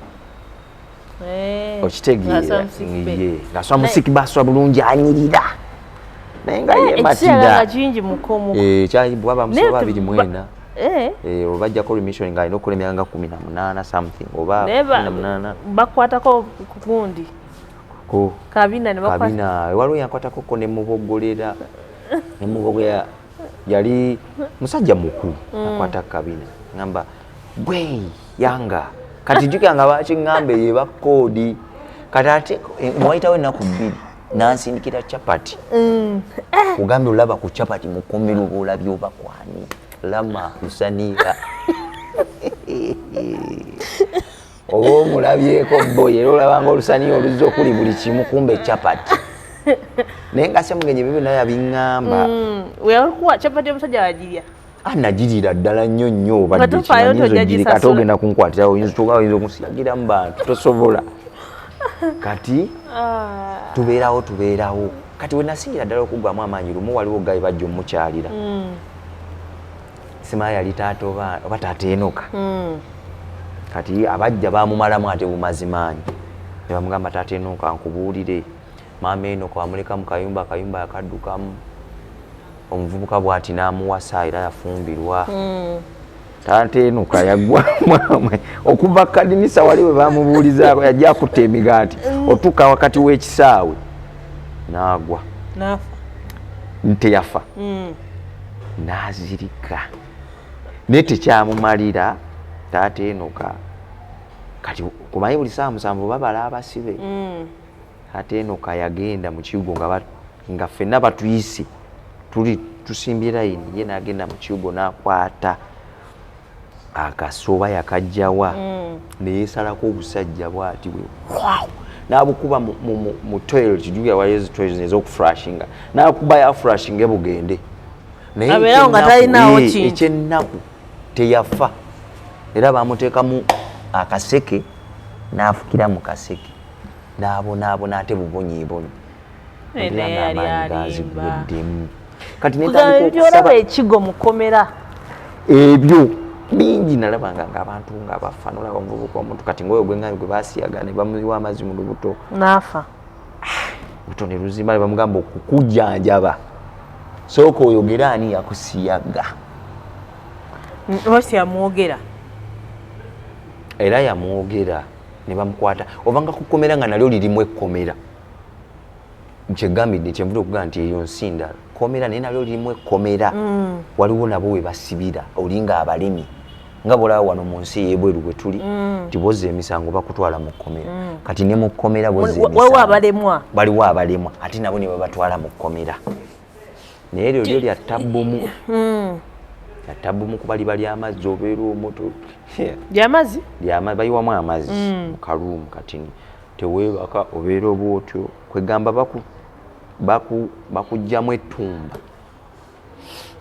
Okitegeera? Ng'asula mu sick bay. Ye ng'asula mu sick bay, asula bulungi, anyirira, naye nga Ekiseera yematida. nga kingi mukomu. Kyali bwa bamusiba Naye 24. Eh. Bajjako remission ng'alina okukola emyaka nga 18 something oba Naye 18. bakwatako ku gundi Ku kabina ne bakwata. Kabina waliwo yankwatako ko nemubogolera, nemubogolera. Yali musajja mukulu, akwata kabina, ngamba gwe yanga. Kati jjukira nga bakiŋŋamba eyo eba koodi. Kati ate mwayitawo ennaku 2 nansindikira capati. Kugambye olaba ku capati mukomero oba olabye oba kwani lama lusaniira oba omulabyeko boy, era olabanga olusaniya oluzza okuli buli kimu, kumbe capati. Naye nga semugenyi ebyo byonna yabiŋŋamba. Weyakuwa capati, omusajja wagirya? Nagirira ddala nnyo nnyo. Nga tofaayo nti ojja Obadde ate gisasula. ogenda kunkwatirawo, oyinza okunsiyagira mu bantu, tosobola. Kati tubeerawo, tubeerawo. Kati we nasingira ddala okuggwamu amaanyi, lumu waliwo guy bajja omukyalira, simanyi yali taata oba taata Enoka. Kati abajja bamumalamu ate bumazimaanyi, ne bamugamba, "Taata Enoka, nkubuulire, maama Enoka wamuleka mu kayumba, akayumba yakaddukamu omuvubuka bw'ati n'amuwasa, era yafumbirwa." Taata Enoka yaggwamu okuva kadinisa wali we bamubuulizaako, yajja akutta emigaati otuuka wakati w'ekisaawe n'agwa. Nafa? Nteyafa, n'azirika, naye tekyamumalira taata Enoka. Kati kumanyi buli saawa 7 babala abasibe. Taata Enoka yagenda mu kigo nga Nga ffenna batuyise, tuli tusimbye layini, ye n'agenda mu kibugo n'akwata akaso oba yakajjawa, neyesalako obusajja bwati bwe, wow! N'abukuba mu toilet. Jjukira waliyo zi toilet ez'okuflushinga, n'akuba yaflushinge bugende. Naye Abeerawo nga ekyennaku, talinaawo kintu. Ekyennaku teyafa, era bamuteekamu akaseke n'afukira mu kaseke n'abonaabona, ate bubonyeebonye. Eh, Mpulira naye yali ng'amaanyi alimba. ganzigweddemu. Kati Kugamba netandika ebyo olaba okusaba. Ekigo mukomera. Ebyo bingi nalabanga ng'abantu nga bafa, nolaba omuvubuka omuntu kati ngaoyo gwengambi gwe basiyaga ne bamuyiwa amazzi mu lubuto. N'afa. Lubuto ne luzimba, ne bamugamba okukujjanjaba sooka oyogere ani yakusiyaga. Lwaki yamwogera? Era yamwogera ne bamukwata obanga kukomera nga nalyo lirimu ekkomera. Kyegambidde kyenvudde okugamba nti eyo nsi ndala, komera naye nalyo lirimu ekkomera. Waliwo nabo we basibira olinga abalimi, nga bolaba wano mu nsi ey'ebweru bwe tuli nti bwozza emisango bakutwala mu kkomera. Kati ne mu kkomera bwozza Waliwo emisango, abalemwa. Waliwo abalemwa, ate nabo ne babatwala mu kkomera. Naye eryo lyo lya tabbumu, lya tabbumu, kuba liba ly'amazzi, obeera omuto. Lyamazzi. Bayiwamu amazzi mu kaluumu. Kati teweebaka, obeera oba otyo, kwegamba bakuggyamu ettumba.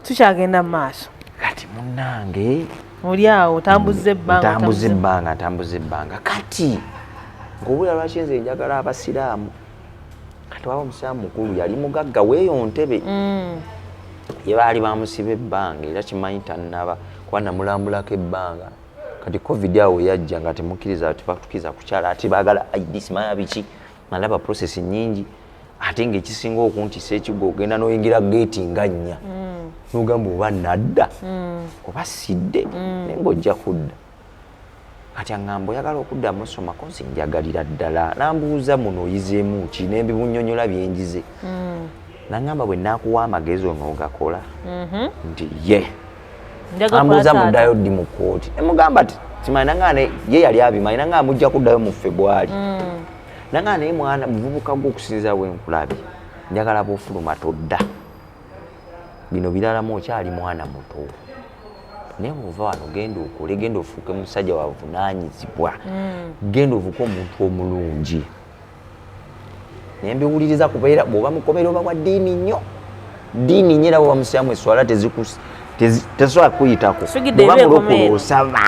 Tukyagenda mu maaso. Kati munnange, Oli awo otambuza ebbanga. Ntambuza ebbanga, ntambuza ebbanga. Kati ng'obulira lwaki nze njagala abasiraamu. Kati waba omusiraamu mukulu, yali mugagga weeyo ntebe ye baali bamusiba ebbanga, era kimanyi tannaba kuba namulambulako ebbanga. Kati COVID awo yajja nga temukkiriza, tebatukiriza kukyala, ate baagala ID, simanya biki. Nalaba process nyingi, ate ngaekisinga okuntisa ekigo, ogenda n'oyingira geeti nga nnya, nogamba oba nadda oba sidde, naye ngaojja kudda. Kati aŋŋamba, oyagala okuddamu osomako? Nze njagalira ddala. Nambuuza, muno oyizeemu ki? Nembibunyonyola byenjize. Naŋŋamba, bwe naakuwa amagezi onoogakola? Nti ye. Ambuuza, muddayo ddi mu kkooti? Nemugamba ti simanyi. Naŋŋamba ye yali abimanyi. Naŋŋamba, mujja kuddayo mu Febwali. Naŋŋamba, naye mwana muvubuka gwe, okusinziira bwe nkulabye, njagala bw'ofuluma todda, bino biralamu, okyali mwana muto, naye bwova wano genda okole, genda ofuuke musajja wavunaanyizibwa, genda ofuuke omuntu omulungi. Naye mbiwuliriza, kubeera bw'oba mukomera oba wa ddiini nnyo, ddiini nnyo, era bwoba musiramu eswala tezisobola kukuyitako. Sugidde bwoba eba mulokole ekomera. Osaba,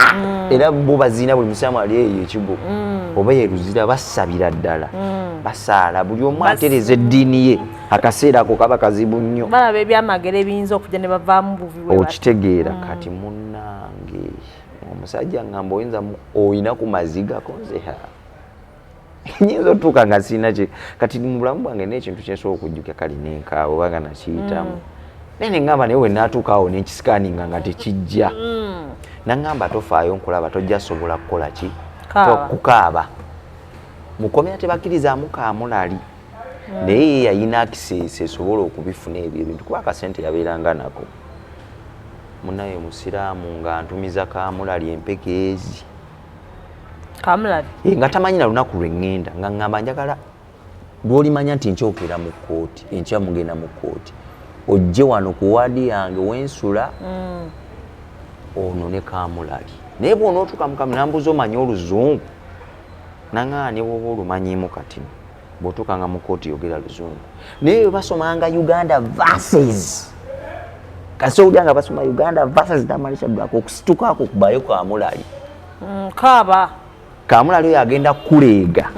era bo baziina. Buli musiramu ali eyo ekigo oba eruzira basabira ddala, basaala, buli omu atereza eddiini ye. Akaseera ako kaba kazibu nnyo. Balaba ebyamagero ebiyinza okujja ne bavaamu buvi bwe bati. Okitegeera? Kati munnange, omusajja ngamba, oyinza oyina ku mazigako? Nze ha, nyinza otuuka nga sirina ki. Kati mu bulamu bwange n'ekintu kyensobola okujjukira kali nenkaaba oba nga nakiyitamu, naye neŋŋamba, naye wenaatuuka awo nenkisikaninga nga tekijja. Naŋŋamba, tofaayo, nkulaba tojja sobola kukola ki. Kaaba. Kukaaba mukomera tebakkirizaamu kaamulali, naye ye yayina access esobola okubifuna ebyo ebintu, kuba akasente yabeeranga nako. Munaye musiraamu nga ntumiza kamulali empeke ezi. Kamulali. Eh, nga tamanyi na lunaku lwe ŋŋenda, nga ŋŋamba, njagala lwolimanya nti nkyokera mu kkooti, enkya mugenda mu kkooti, ojje wano ku waadi yange wensula, ono ne kamulali. Naye bw'onootuuka mukamu, nambuuza, omanyi oluzungu? Naŋŋaa, ne bwoba olumanyiimu kati bw'otuukanga mu kkooti yogera luzungu. Naye bwe basomanga Uganda versus, kasi owulira nga basoma Uganda versus Tamale Shadrack, okusitukako kubayo kamulali. Kaaba. Kamulali oyo agenda kuleega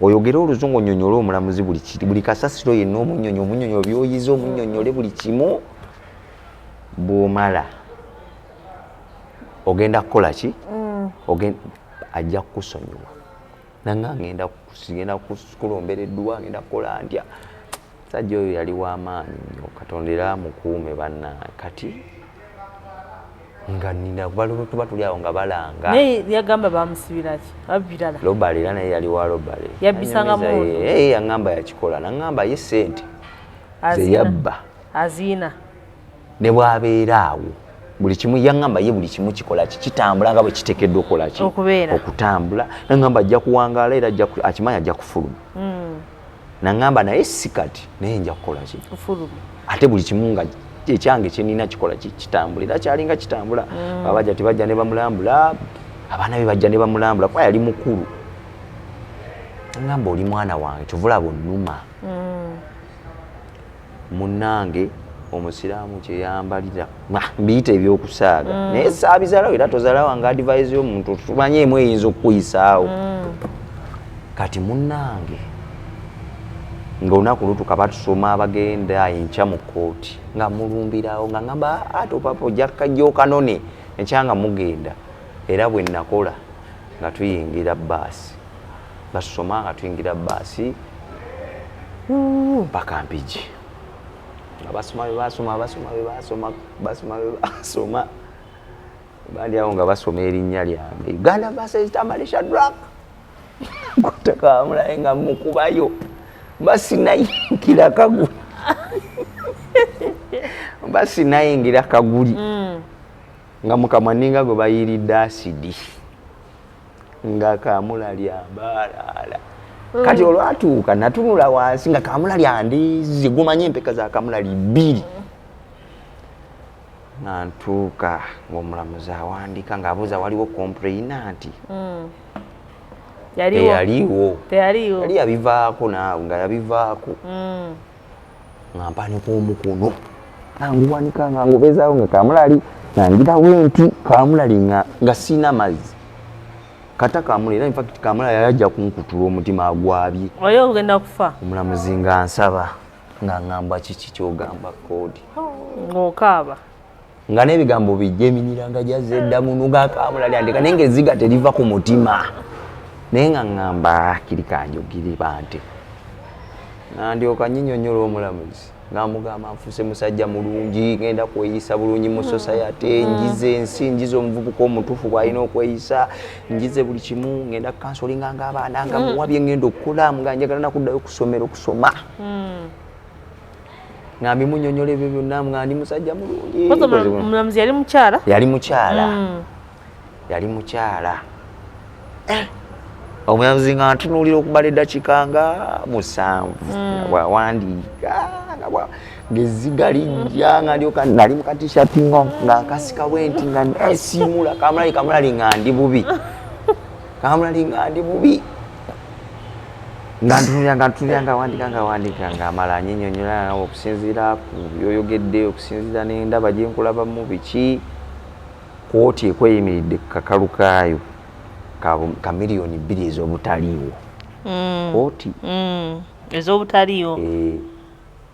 oyogere oluzungu, onyonyole omulamuzi buli kiri, buli kasasiro yenna omunyonyo, omunyonyo byoyize, omunyonyole buli kimu. Bw'omala ogenda kukola ki? Ajja kukusonyiwa. Nanga ngenda ngenda kulombera edduwa, ngenda kukola ntya? Sajja oyo yali w'amaanyi nnyo, Katonda era amukuume. Bannange, kati nga nina tuba tuli awo nga balanga. Naye yagamba bamusibira ki abirala? Robbery, era naye yali wa robbery. Yabbisanga mundu. Yaŋŋamba yakikola, naŋŋamba ye sente ze yabba aziina. Ne bw'abeera awo buli kimu, yaŋŋamba ye buli kimu kikola ki, kitambula nga bwe kiteekeddwa okukola ki. Okubeera. Okutambula. Naŋŋamba ajja kuwangaala, era akimanyi ajja kufuluma. Naŋŋamba naye si kati, naye nja kukola ki? Ate buli kimu nga ekyange kyenina kikola kitambula, era kyalinga kitambula. Abajja tebajja ne bamulambula, abaana be bajja ne bamulambula, kuba yali mukulu. Naŋŋamba oli mwana wange, kyova olaba onnuma. Munnange omusiraamu kyeyambalira mbiyita ebyokusaaga, naye saabizalawo era tozalawo nga advise y'omuntu, tumanye emu eyinza okukuyisaawo. Kati munnange ng'olunaku lutuka batusoma abagenda enkya mu kkooti, nga mulumbirawo nga ngamba ate opapa ojja kajja okanone enkya nga mugenda. Era bwe nakola nga tuyingira baasi, batusoma nga tuyingira baasi mpaka Mpigi, nga basoma bye basoma, basoma bye basoma, basoma bye basoma, bandi awo nga basoma erinnya lyange, Uganda versus Tamale Shadrack, kutakamulaye nga mukubayo basinayingira kaguli, basinayingira kaguli nga mukamwa ninga gwe bayiridde asidi, nga kamulali ambaalaala. Kati olwatuuka natunula wansi nga kamulali andiizi, gumanye empeka za kamulali bbiri. Nga ntuuka ng'omulamuzi awandiika ng'abuuza waliwo complainant. Teyaliwo, yali yabivaako naawe nga yabivaako. Nga mpanika omukono nga nguwanika nga ngubezaawo nga kamulali nga ngirawo enti kamulali nga siina mazzi kata kamulali, era infact kamulali yali ajja kunkutula omutima agwabye. Oli ogenda kufa. Omulamuzi nga nsaba nga ngamba kiki kyogamba koodi. Ng'okaaba. Nga n'ebigambo bijja eminyira nga gyazza edda muno ga kamulali andeka, naye ng'ezziga teriva ku mutima, naye nga ŋŋamba kiri kanjogere bante, nga ndyoka nyinyonnyola omulamuzi nga mugamba nfuuse musajja mulungi, ngenda kweyisa bulungi mu society, njize ensi, njize omuvubuka omutuufu bw'alina okweyisa, njize buli kimu, ngenda counselinga ng'abaana nga muwa bye ngenda okukola, nga njagala nakuddayo okusomera okusoma, nga mbimunyonnyola ebyo byonna nga ndi musajja mulungi. Omulamuzi yali mukyala? Yali mukyala, yali mukyala. Omulamuzi nga ntunuulira okumala eddakiika nga 7 nga bwawandiika ng'ezziga lijja nga ndyoka nali mu katishati nga nkasika bwe nti nga nesiimula kamulali, kamulali nga ndi bubi, kamulali nga ndi bubi, nga ntunulira nga ntunulira nga wandika nga wandika nga amala anyinyonnyola okusinziira ku byoyogedde, okusinziira n'endaba gye nkulabamu biki, kooti ekweyimiridde ku kakalu kaayo ka 2 miliyoni ez'obutaliiwo. Kooti Ez'obutaliiwo.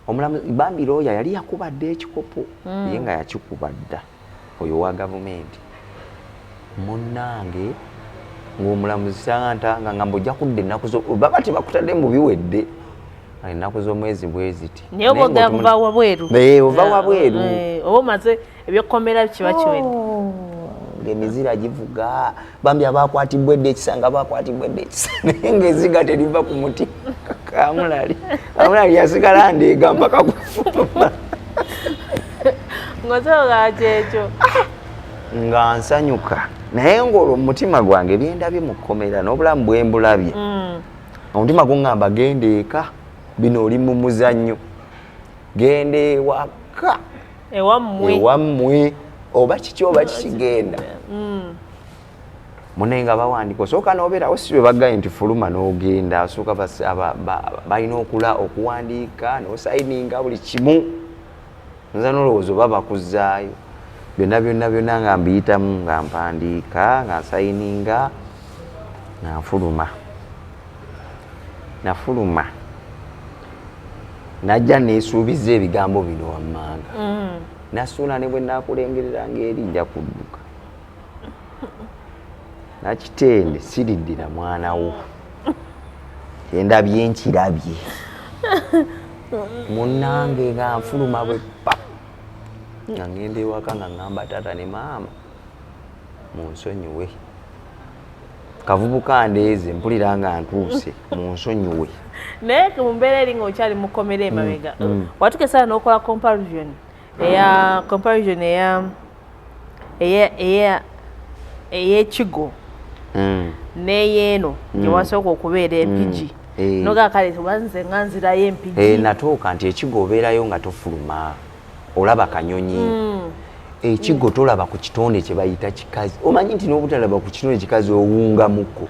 Omulamuzi bambi looya yali yakubadde ekikopo, ye nga yakikuba dda oyo owa gavumenti. Munnange ng'omulamuzi santanga nga mbu ojja kudda ennaku zo baba tebakutadde mu biwedde ennaku z'omwezi bwe ziti. Naye oba ogenda kuva wabweru. Ova wabweru. Oba omaze ebyokkomera kiba kiwedde. Ng'emizira givuga bambi abakwatibwa edda ekisa nga bakwatibwa edda ekisa, naye ng'eziga teriva ku muti. Kamulali, kamulali yasigala ndeega mpaka kufuluma. Ng'osobola kyekyo. Nga nsanyuka, naye ng'olwo mu mutima gwange byendabye mu kkomera n'obulamu bwe mbulabye, omutima guŋŋamba genda eka, bino oli mu muzannyo, genda ewaka. Ewammwe. Ewammwe oba kiki oba kikigenda. Munaye nga bawandika osooka n'obeerawo, si bwe bagambye nti fuluma n'ogenda, osooka balina okula okuwandiika n'osayininga buli kimu, nza n'olowooza oba bakuzzaayo byonna byonna byonna nga mbiyitamu, nga mpandiika nga nsayininga nga nfuluma. Nafuluma najja neesuubiza ebigambo bino wammanga: nasuuna ne bwe naakulengerera ng'eri nja kudduka nakitende, siriddira mwana wo, kyendabye nkirabye. Munnange nga nfuluma bwe pa nga ngenda ewaka nga ŋŋamba taata ne maama munsonyiwe, kavubuka ndeeze mpulira nga ntuuse, munsonyiwe. Naye mu mbeera eri ng'okyali mu kkomera emabega, watuuka esaala n'okola comparison eya comparison eya eya eya ey'ekigo n'eyeeno gye wasooka okubeera Empigi. Noga kale wanze nga nzirayo Empigi. Natuuka nti ekigo obeerayo nga tofuluma, olaba kanyonyi. Ekigo tolaba ku kitonde kye bayita kikazi. Omanyi nti n'obutalaba ku kitonde kikazi owungamuko.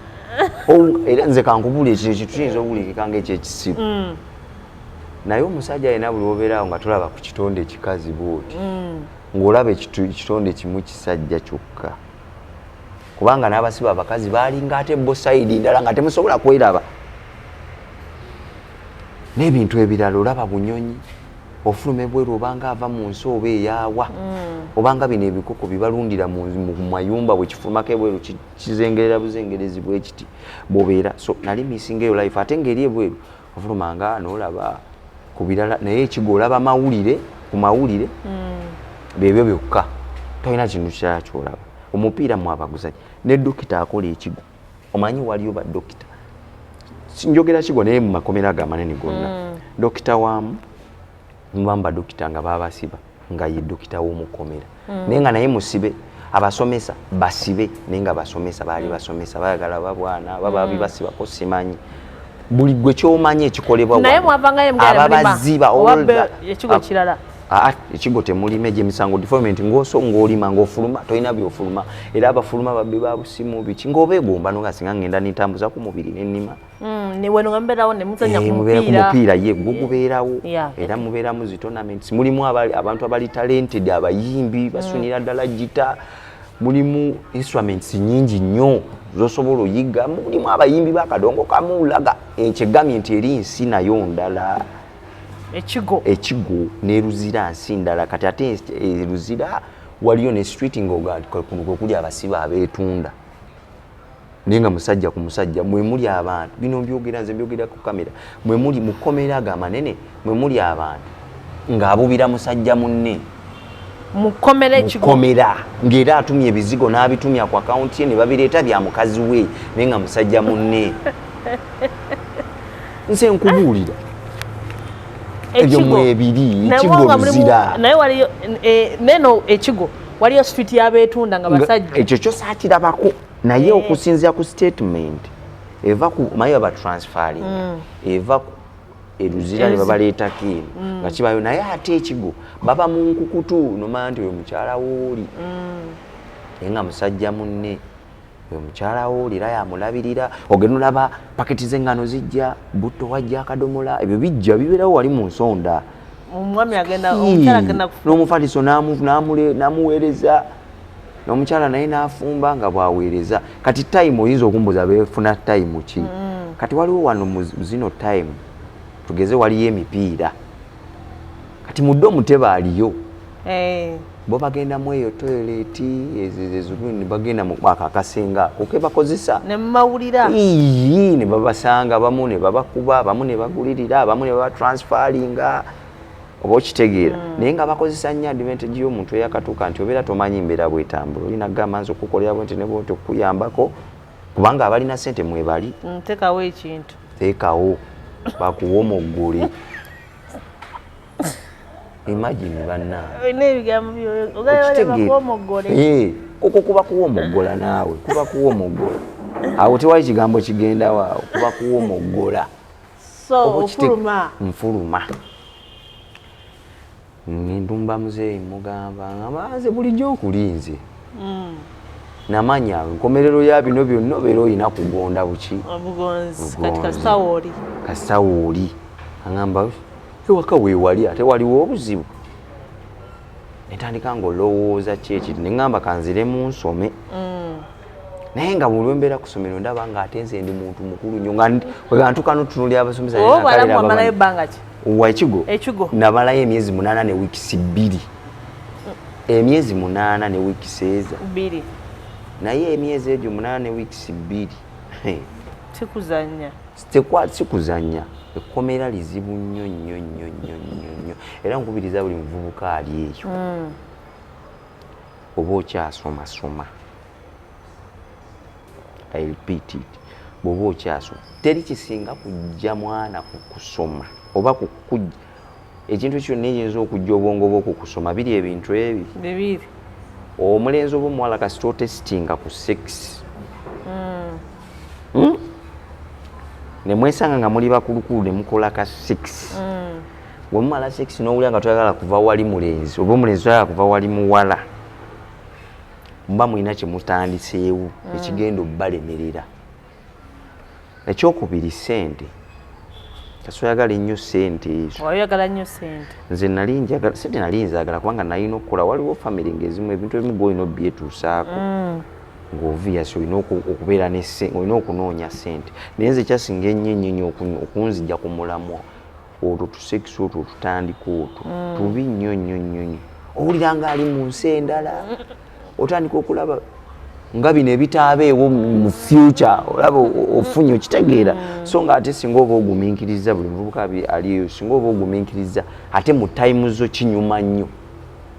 Era nze kankubuulire kino ekintu kiyinza okuwulikika ng'ekyekisiru. Naye omusajja yenna buli obeerawo nga tolaba ku kitonde kikazi bw'oti, ng'olaba ekitonde kimu kisajja kyokka. Kubanga n'abasiba abakazi baalinga ate bo sayidi ndala nga temusobola kweraba. N'ebintu ebirala olaba bunyonyi, ofuluma ebweru obanga ava mu nsi oba eyaawa, obanga bino ebikoko bibalundira mu mayumba bwe kifulumako ebweru kizengerera buzengerezi bwe kiti bw'obeera. So nali missinga eyo life, ate ng'eri ebweru ofulumanga n'olaba ku birala, naye ekigo olaba mawulire ku mawulire byebyo byokka, tolina kintu kirala ky'olaba. Omupiira mwabaguzanyi ne dokita akola ekigo, omanyi waliyo ba dokita, njogera kigo naye mu makomera ago amanene gonna, dokita waamu mubamu badokita nga babasiba nga ye dokita w'omukomera, naye nga naye musibe. Abasomesa basibe, naye nga basomesa baali basomesa bayagala babwana baba bibasibako simanyi buli gwe kyomanyi ekikolebwa naye mwavangayo ababaziba ekigo kirala. Ekigo temulima egy'emisango defilement ng'oso ng'olima ng'ofuluma tolina byofuluma, era abafuluma babbi ba busimu biki ng'obeegomba no nga singa ngenda nintambuza ku mubiri nennima. Weno nga mubeerawo ne muzannya ku mupiira, ye gwo gubeerawo, era mubeeramu zi tournaments, mulimu abantu abali talented, abayimbi basunira ddala gita, mulimu instruments nyingi nnyo zosobola oyiga, mulimu abayimbi bakadongo kamulaga ekyegamye nti eri nsi nayo ndala. Ekigo ekigo ne Luzira nsi ndala. Kati ate Luzira waliyo ne street ng'oga kuno kwe kuli abasibe abeetunda, naye nga musajja ku musajja mwe muli abantu. Bino mbyogera nze, mbyogera ku kamera. Mwe muli mu kkomera ago amanene, mwe muli abantu ng'abubira musajja munne. Mukomera ekigo. Mukomera, ng'era atumya ebizigo n'abitumya ku akawunti ye ne babireeta bya mukazi we, naye nga musajja munne. Nze nkubuulira ebyo mwebiri ekigo Luzira. Naye waliyo neno ekigo waliyo street y'abeetunda nga basajja. Ekyo kyo saakirabako, naye okusinziira ku statement eva ku maye baba transferring eva ku eruzira ne babaleetako eno nga kibayo, naye ate ekigo baba mu nkukutu nomanya nti oyo mukyala wooli, naye nga musajja munne. Oyo mukyala wooli era yamulabirira. Ogenda olaba paketi z'eŋŋano zijja, butto wajja, akadomola, ebyo bijja bibeerawo wali mu nsonda. Omwami agenda, omukyala agenda kufa. N'omufaliso n'amuweereza, n'omukyala naye n'afumba nga bw'aweereza. Kati time oyinza okumbuuza beefuna time ki? Kati waliwo wano mu zino time tugeze waliyo emipiira, kati mu ddomu tebaaliyo, bo bagenda mu eyo toilet ezo bagenda mu ako akasenga ako ke bakozesa. Ne mumawulira. Ii, ne babasanga abamu ne babakuba, abamu ne bagulirira, abamu ne babatransfaringa, oba okitegeera, naye nga bakozesa nnyo advantage y'omuntu eyakatuuka nti obeera tomanyi mbeera bwetambula, olina kugamba nze okukolera bwe nti ne bwe nti okukuyambako, kubanga abalina ssente mwebali. Tekawo ekintu. Teekawo bakuwomoggole. Imagine bannange. Olina ebigambo byobakuwomoggole. Okwo kuba kuwomoggola, naawe kuba kuwomoggola. Awo tewali kigambo kigendawo, awo kuba kuwomoggola. So ofuluma. Nfuluma, ndumba muzeeyi, mugamba ngamba nze bulijjo nkulinze, namanya nkomerero ya bino byonna obeera olina kugonda buki. Obugonzi. Kati kasita wooli. Kasita wooli. Aŋamba ewaka weewali ate waliwo obuzibu. Netandika ngaolowooza ki ekiri, neŋŋamba kanziremu nsome, naye nga buli lwembeera ku ssomero ndaba nga ate nze ndi muntu mukulu nnyo, nga ntuuka notunuulira abasomesa. Wamalayo ebbanga ki? Wa ekigo? Ekigo. Nabalayo emyezi 8 ne wiikisi 2, emyezi 8 ne wiikisi eza 2. Naye emyezi egyo 8 ne wiikisi 2 Sikuzanya. Sikuzanya. Ekkomera lizibu nnyo nnyo nnyo nnyo nnyo nnyo, era nkubiriza buli muvubuka ali eyo, oba okyasomasoma, I repeat it, bw'oba okyasoma, teri kisinga kujja mwana ku kusoma oba kukujja ekintu kyonna ekiyinza okujja obwongo bwo ku kusoma biri ebintu ebi bibiri. Omulenzi oba omuwala, kasita otesitinga ku sex. Ne mwesanga nga muli bakulukulu ne mukola ka 6. Bwe mumala 6 n'owulira nga toyagala kuva wali mulenzi oba omulenzi toyagala kuva wali muwala, muba mulina kye mutandiseewo ekigenda obbalemerera. Ekyokubiri, ssente. Kasoyagala ennyo ssente ezo. Wayagala nnyo ssente? Nze nali njagala sente, nali nzaagala kubanga nalina okukola. Waliwo family ngaezimu ebintu ebimu gwolina obyetuusaako ng'obvious olina okubeera ne olina okunoonya ssente. Naye nze kyasinga ennyo ennyo ennyo okunzija ku mulamwa, olwo tusekisi otwo otutandika otwo tubi nnyo nnyo nnyo nnyo. Owulira ng'ali mu nsi endala, otandika okulaba nga bino ebitaabeewo mu future, olaba ofunye okitegeera. So nga ate singa oba ogumiikiriza, buli muvubuka aliyo, singa oba ogumiikiriza ate mu time zo kinyuma nnyo.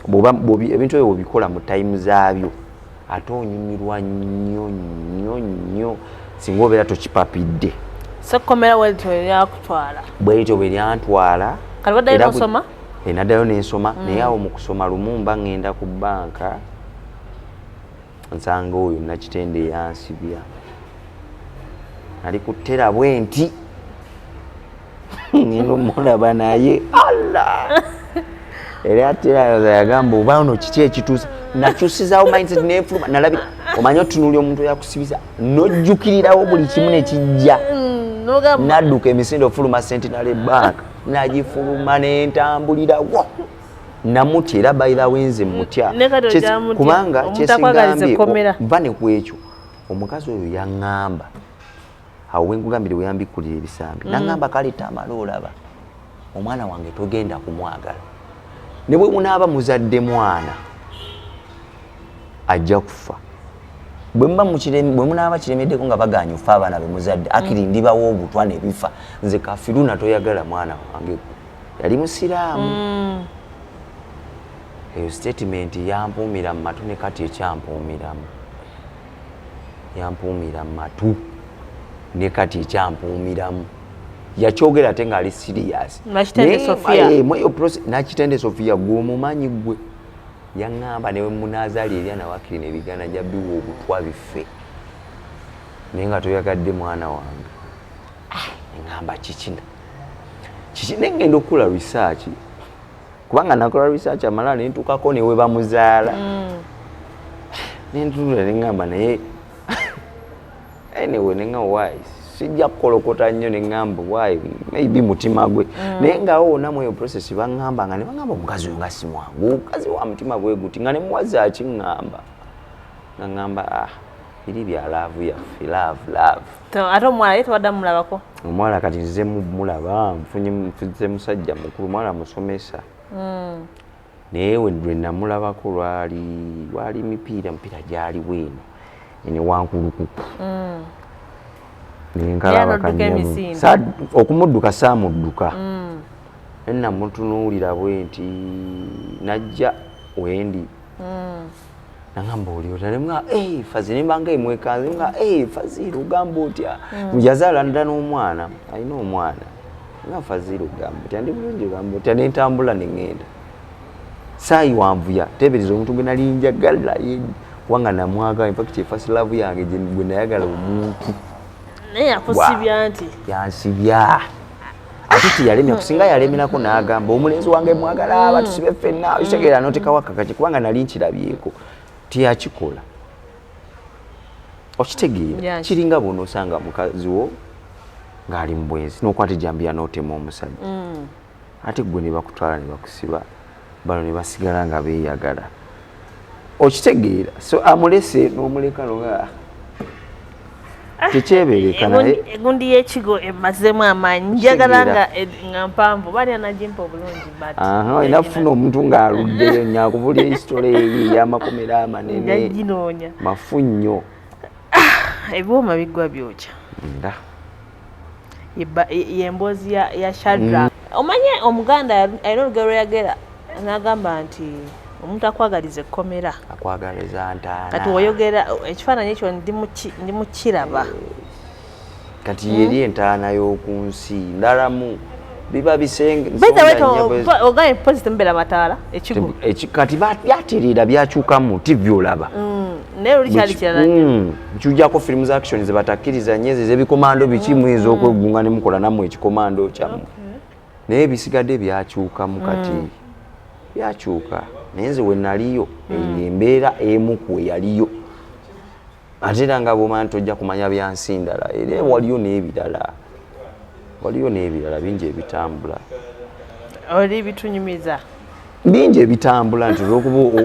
Bw'oba ebintu ebyo bw'obikola mu time zaabyo, ate onyumirwa nnyo nnyo nnyo singa obeera tokipapidde. Sekkomera welito eryakutwala? Bwetyo bwe lyantwala. Kati waddayo n'osoma? Eh, naddayo nensoma. Naye awo mu kusoma, lumu mba ŋŋenda ku banka, nsanga oyo Nakitende eyansibya ali ku teller bwe nti ŋŋenda omulaba naye Allah era teller yagamba, "Oba ono kiki ekituusa?" Nakyusizaawo mindset nenfuluma, nalabira omanyi otunuulya omuntu eyakusibiza nojjukirirawo buli kimu nekijja. N'ogamba Nadduka emisinde ofuluma Centenary Bank, nagifuluma nentambulirawo. Namutya era, by the way, nze mutya. Ne kati okyamutya. Kubanga Omuntu akwagaliza kyesigambye ekkomera. Nva ne ku ekyo, omukazi oyo yaŋŋamba awo wenkugambire weyambikkulira ebisambi, naŋŋamba, "Kale Tamale, olaba omwana wange togenda kumwagala, ne bwe munaaba muzadde mwana ajja kufa. Bwe muba bwe munaaba kiremeddeko nga baganya ofa abaana be muzadde, akiri ndibawo obutwa ne bifa. Nze kafiruna toyagala mwana wange." Yali musiraamu. Eyo statement yampuumira mu matu ne kati ekyampuumiramu, yampuumira mu matu ne kati ekyampuumiramu. Yakyogera ate ng'ali serious. Nakitende Sophia. Mweyo process, Nakitende Sophia gwe omumanyi gwe yaŋŋamba, "Newe munazaali ebyana wakiri nebigana jja biwa obutwa biffe, naye nga toyagadde mwana wange." Ah, neŋŋamba kikina kiki? Nengenda okukola research, kubanga nakola research amala nentukako newe bamuzaala, nentulula neŋŋamba, naye anyway, neŋŋamba why sijja kukolokota nnyo, neŋŋamba why maybe mutima gwe. Naye ngaawo wonna mu eyo process baŋŋamba nga ne baŋŋamba omukazi oyo nga si mwangu, omukazi wa mutima bwe guti, nga ne muwazi akiŋŋamba nga ŋŋamba, "Ah, biri bya love yaffe, love, love." Ate omuwala ye tewadda mulabako? Omuwala kati nze mulaba nfunye, nfunze musajja mukulu, omuwala musomesa. Naye lwe namulabako lwali mipiira, mipiira gyaliwo eno ene Wankulukuku, nenkalaba. Era n'odduka Kanyabo. emisinde. Okumudduka saamudduka, naye namutunuulira bwe nti najja wendi, nagamba, "Oli otya?" Nemugamba, "Hey, Fazili." Nembanga emwekanze nga, "Hey, Fazili, ogamba otya?" Yazaala dda n'omwana, alina omwana. Nga, "Fazili, ogamba otya?" "Ndi bulungi, ogamba otya?" Nentambula neŋŋenda saayiwanvuya. Teebereza omuntu gwe nali njagala kubanga namwagala, in fact first love yange gwe nayagala omuntu. Naye yakusibya nti Yansibya ate tiyalemya kusinga yalemerako n'agamba, "Omulenzi wange mwagala, batusibe ffenna." Okitegeera notekawo akakaki kubanga nali nkirabyeko tiyakikola, okitegeera? Yes. Kiringa bw'onoosanga mukazi wo ng'ali mu bwenzi n'okwata ejjambiya n'otema omusajja, ate gwe ne bakutwala ne bakusiba, bano ne basigala nga beeyagala, okitegeera? So amulese n'omuleka noga tekyebeereka naye. Egundi y'ekigo emazeemu amaanyi, njagala Kitegeera. nga mpanvu bali anagimpa obulungi, but Aha, olina kufuna omuntu ng'aluddeyo nnyo akubulya history eyo ey'amakomera amanene. Njaginoonya. Mafu nnyo. Ebyuma biggwa byokya. Nda. Yemboozi ya Shadrack. Omanye Omuganda alina olugero lweyagera n'agamba nti omuntu akwagaliza ekkomera akwagaliza ntaana. Kati oyogera ekifaananyi ekyo ndi mukiraba. Kati yeri entaana y'oku nsi ndalamu biba bisenge. Ogambye pozi temubeera mataala ekigo. Kati byatereera, byakyukamu TV olaba. Naye oli kyali kirala nnyo. Kijjako firimu za action ze batakkiriza nnyo, ezo ez'ebikomando biki, muyinza okwegunga ne mukola nammwe ekikomando kyammwe, naye ebisigadde byakyukamu. Kati byakyuka, naye nze we naliyo, eyo embeera emu ku eyaliyo. Ate era nga bwomanya nti tojja kumanya byansi ndala, era waliyo n'ebirala, waliyo n'ebirala bingi ebitambula. Oli bitunyumiza. Bingi ebitambula, nti olwokuba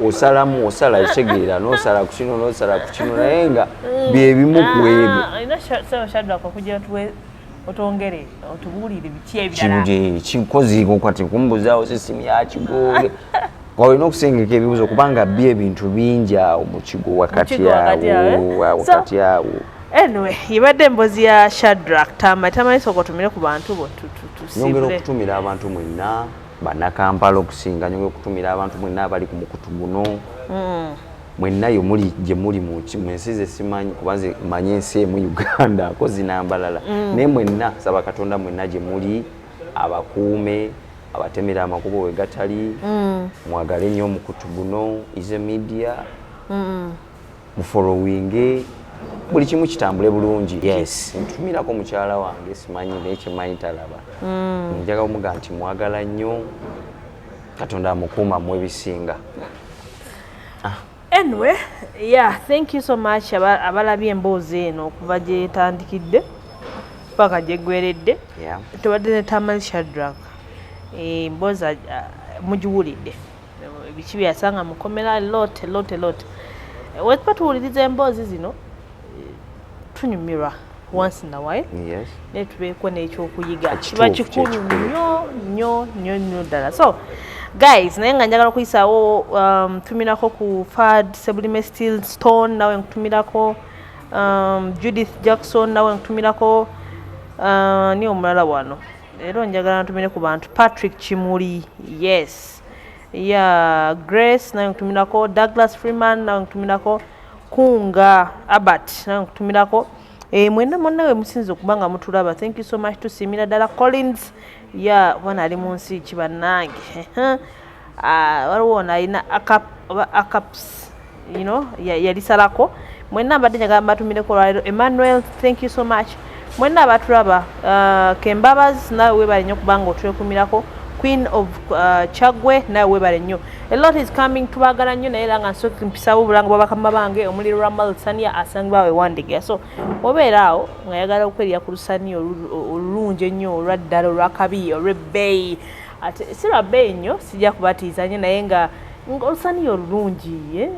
osalamu, osala kitegeera, n'osala ku kino, n'osala ku kino, naye nga byebimu ku ebyo. Ah, olina sebo Shadrack okujja otuwe, otwongere otubuulire biki ebirala. Kinkoziiko kati kumbuzaawo sisimu ya kigo, olina okusengeka ebibuzo kubanga byo ebintu bingi awo mu kigo wakati. Kigo wakati awo, awo eh? Wakati awo. Anyway, ibadde emboozi ya Shadrack Tamale. Tamale, sooka otumire ku bantu bo Nyongera tusiibule. okutumira abantu mwenna Bannakampala, okusinga nyongera okutumira abantu mwenna abali ku mukutu guno, mwenna yo muli gye muli mu nsi ze simanyi, kuba nze manyi ensi emu Uganda, ko zinambalala, naye mwenna saba Katonda mwenna gye muli abakuume, abatemera amakubo we gatali. Mwagale nnyo omukutu guno Ize Media, mufollowinge, buli kimu kitambule bulungi. Yes, ntumirako mukyala wange, simanyi naye kyemanyi talaba, njagala omuga nti mwagala nnyo, Katonda amukuuma mu ebisinga. Anyway, yeah, thank you so much abalabye emboozi eno okuva gyetandikidde paka gyeggweredde. Tubadde ne Tamale Shadrack. Emboozi mugiwulidde, biki byeyasanga mukomera, lot lot lot. Wetuba tuwuliriza emboozi zino, tunyumirwa once in a while, naye tubeeko n'ekyokuyiga. Kiba Ekituufu, kikulu kyekikulu. nnyo nnyo nnyo nnyo ddala. So guys, naye nga njagala okuyisaawo, tumirako ku Fad Sebulime Steel Stone, nawe nkutumirako, Judith Jackson, nawe nkutumirako, ni omulala wano leero njagala ntumire ku bantu, Patrick Kimuli, yes, yeah, Grace, nawe nkutumirako, Douglas Freeman, nawe nkutumirako, Kunga Abat, nawe nkutumirako. Mwenna mwonna we musinze okuba nga mutulaba, thank you so much, tusiimira ddala. Collins ya bwana ali mu nsi ki bannange. Ah, waliwo ono alina oba acaps, yalisalako. Mwenna mbadde njagala mbatumireko olwaleero. Emmanuel, thank you so much. Mwenna abatulaba, Kembabas, naawe webale nnyo kubanga otwekumirako. Queen of Chagwe, naawe webale nnyo. A lot is coming. Tubagala nnyo, naye era nga nsooka mpisawo obulango bwa bakama bange omuli Ramal Sania, asangibwa awo ewandiga. So obeera awo nga yagala okwerya ku lusaniya olulungi ennyo, olwa ddala, olwakabi, olw'ebbeeyi, ate si lwa bbeeyi nnyo, sijja kubatiiza nnyo, naye nga olusaniya olulungi,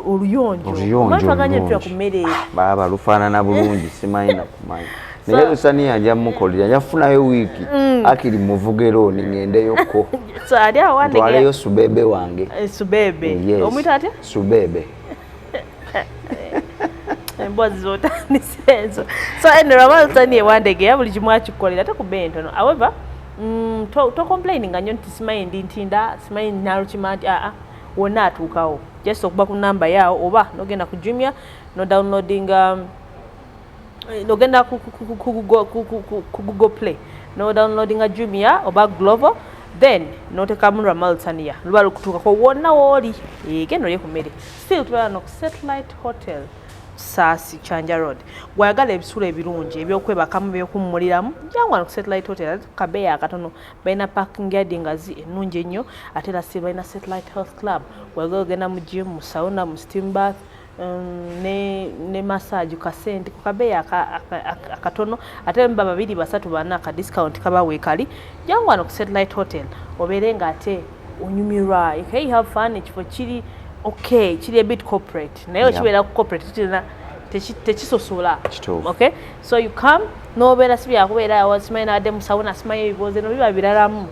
oluyonjo. Oluyonjo. Omanyi twaganye tutya Olulungi. ku mmere. Baaba lufaanana bulungi, simanyi nakumanyi, naye lusaniya nja mukolera, nja kufunayo wiiki akiri muvugero niŋŋendeyokko. So ali awo ntwaleyo wandiga. Subebe wange. Subebe. Yes. Omuyita atya? Subebe. Emboozi zotandise ezo. So anyway, Ramal ewandegeya buli kimu akikukolera ate ku bbeeyi entono. However, to complaininga nnyo nti simanyi ndi ntinda, simanyi nalukima, nti aa wonna atuukawo, just okuba ku namba yaawo oba nogenda ku Jumia no downloadinga, nogenda ku Google Play no downloadinga Jumia oba Glovo, then notekamu Ramal Sania, luba lukutuukako wonna wooli. Genda olye ku mmere. Still tubeera no ku Satellite Hotel, Saasi Kyanja Road. Gwayagala ebisulo ebirungi ebyokwebakamu, ebyokuwummuliramu, jangu wano ku Satellite Hotel, ate kabeeyi akatono. Balina parking yard ngazi ennungi ennyo, ate era still balina Satellite Health Club. Wayagala ogenda mu gym, mu sauna, mu steam bath, ne massage, kasente ku kabeeyi akatono. Ate mba babiri, basatu, bana, ka discount kaba weekali. Jangu wano ku Satellite Hotel obeere nga ate onyumirwa. Okay, you have fun. Ekifo kiri okay, kiri a bit corporate, naye okibeera ku corporate tekirina tekisosola. Kituufu. Okay, so you come nobeera, si byakubeera awo simanyi nabadde mu sauna, simanyi ebibuuzo no biba biralamu,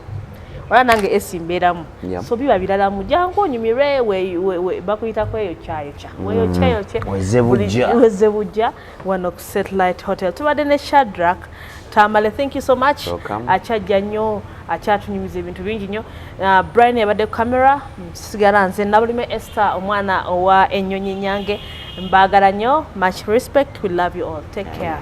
ola nange esi mbeeramu. So biba biralamu, jangu onyumirwe. Bakuyitako eyo kyayokya, weyokyayokye. Weze bujja. Weze bujja wano ku Satellite Hotel. Tubadde ne Shadrack Tamale, thank you so much. Welcome. Akyajja nnyo, akyatunyumiza ebintu bingi nnyo. Brian yabadde ku camera, sigala nze Nabulime Esther, omwana owa ennyonyi nyange. Mbaagala nnyo, much respect, we love you all, take care.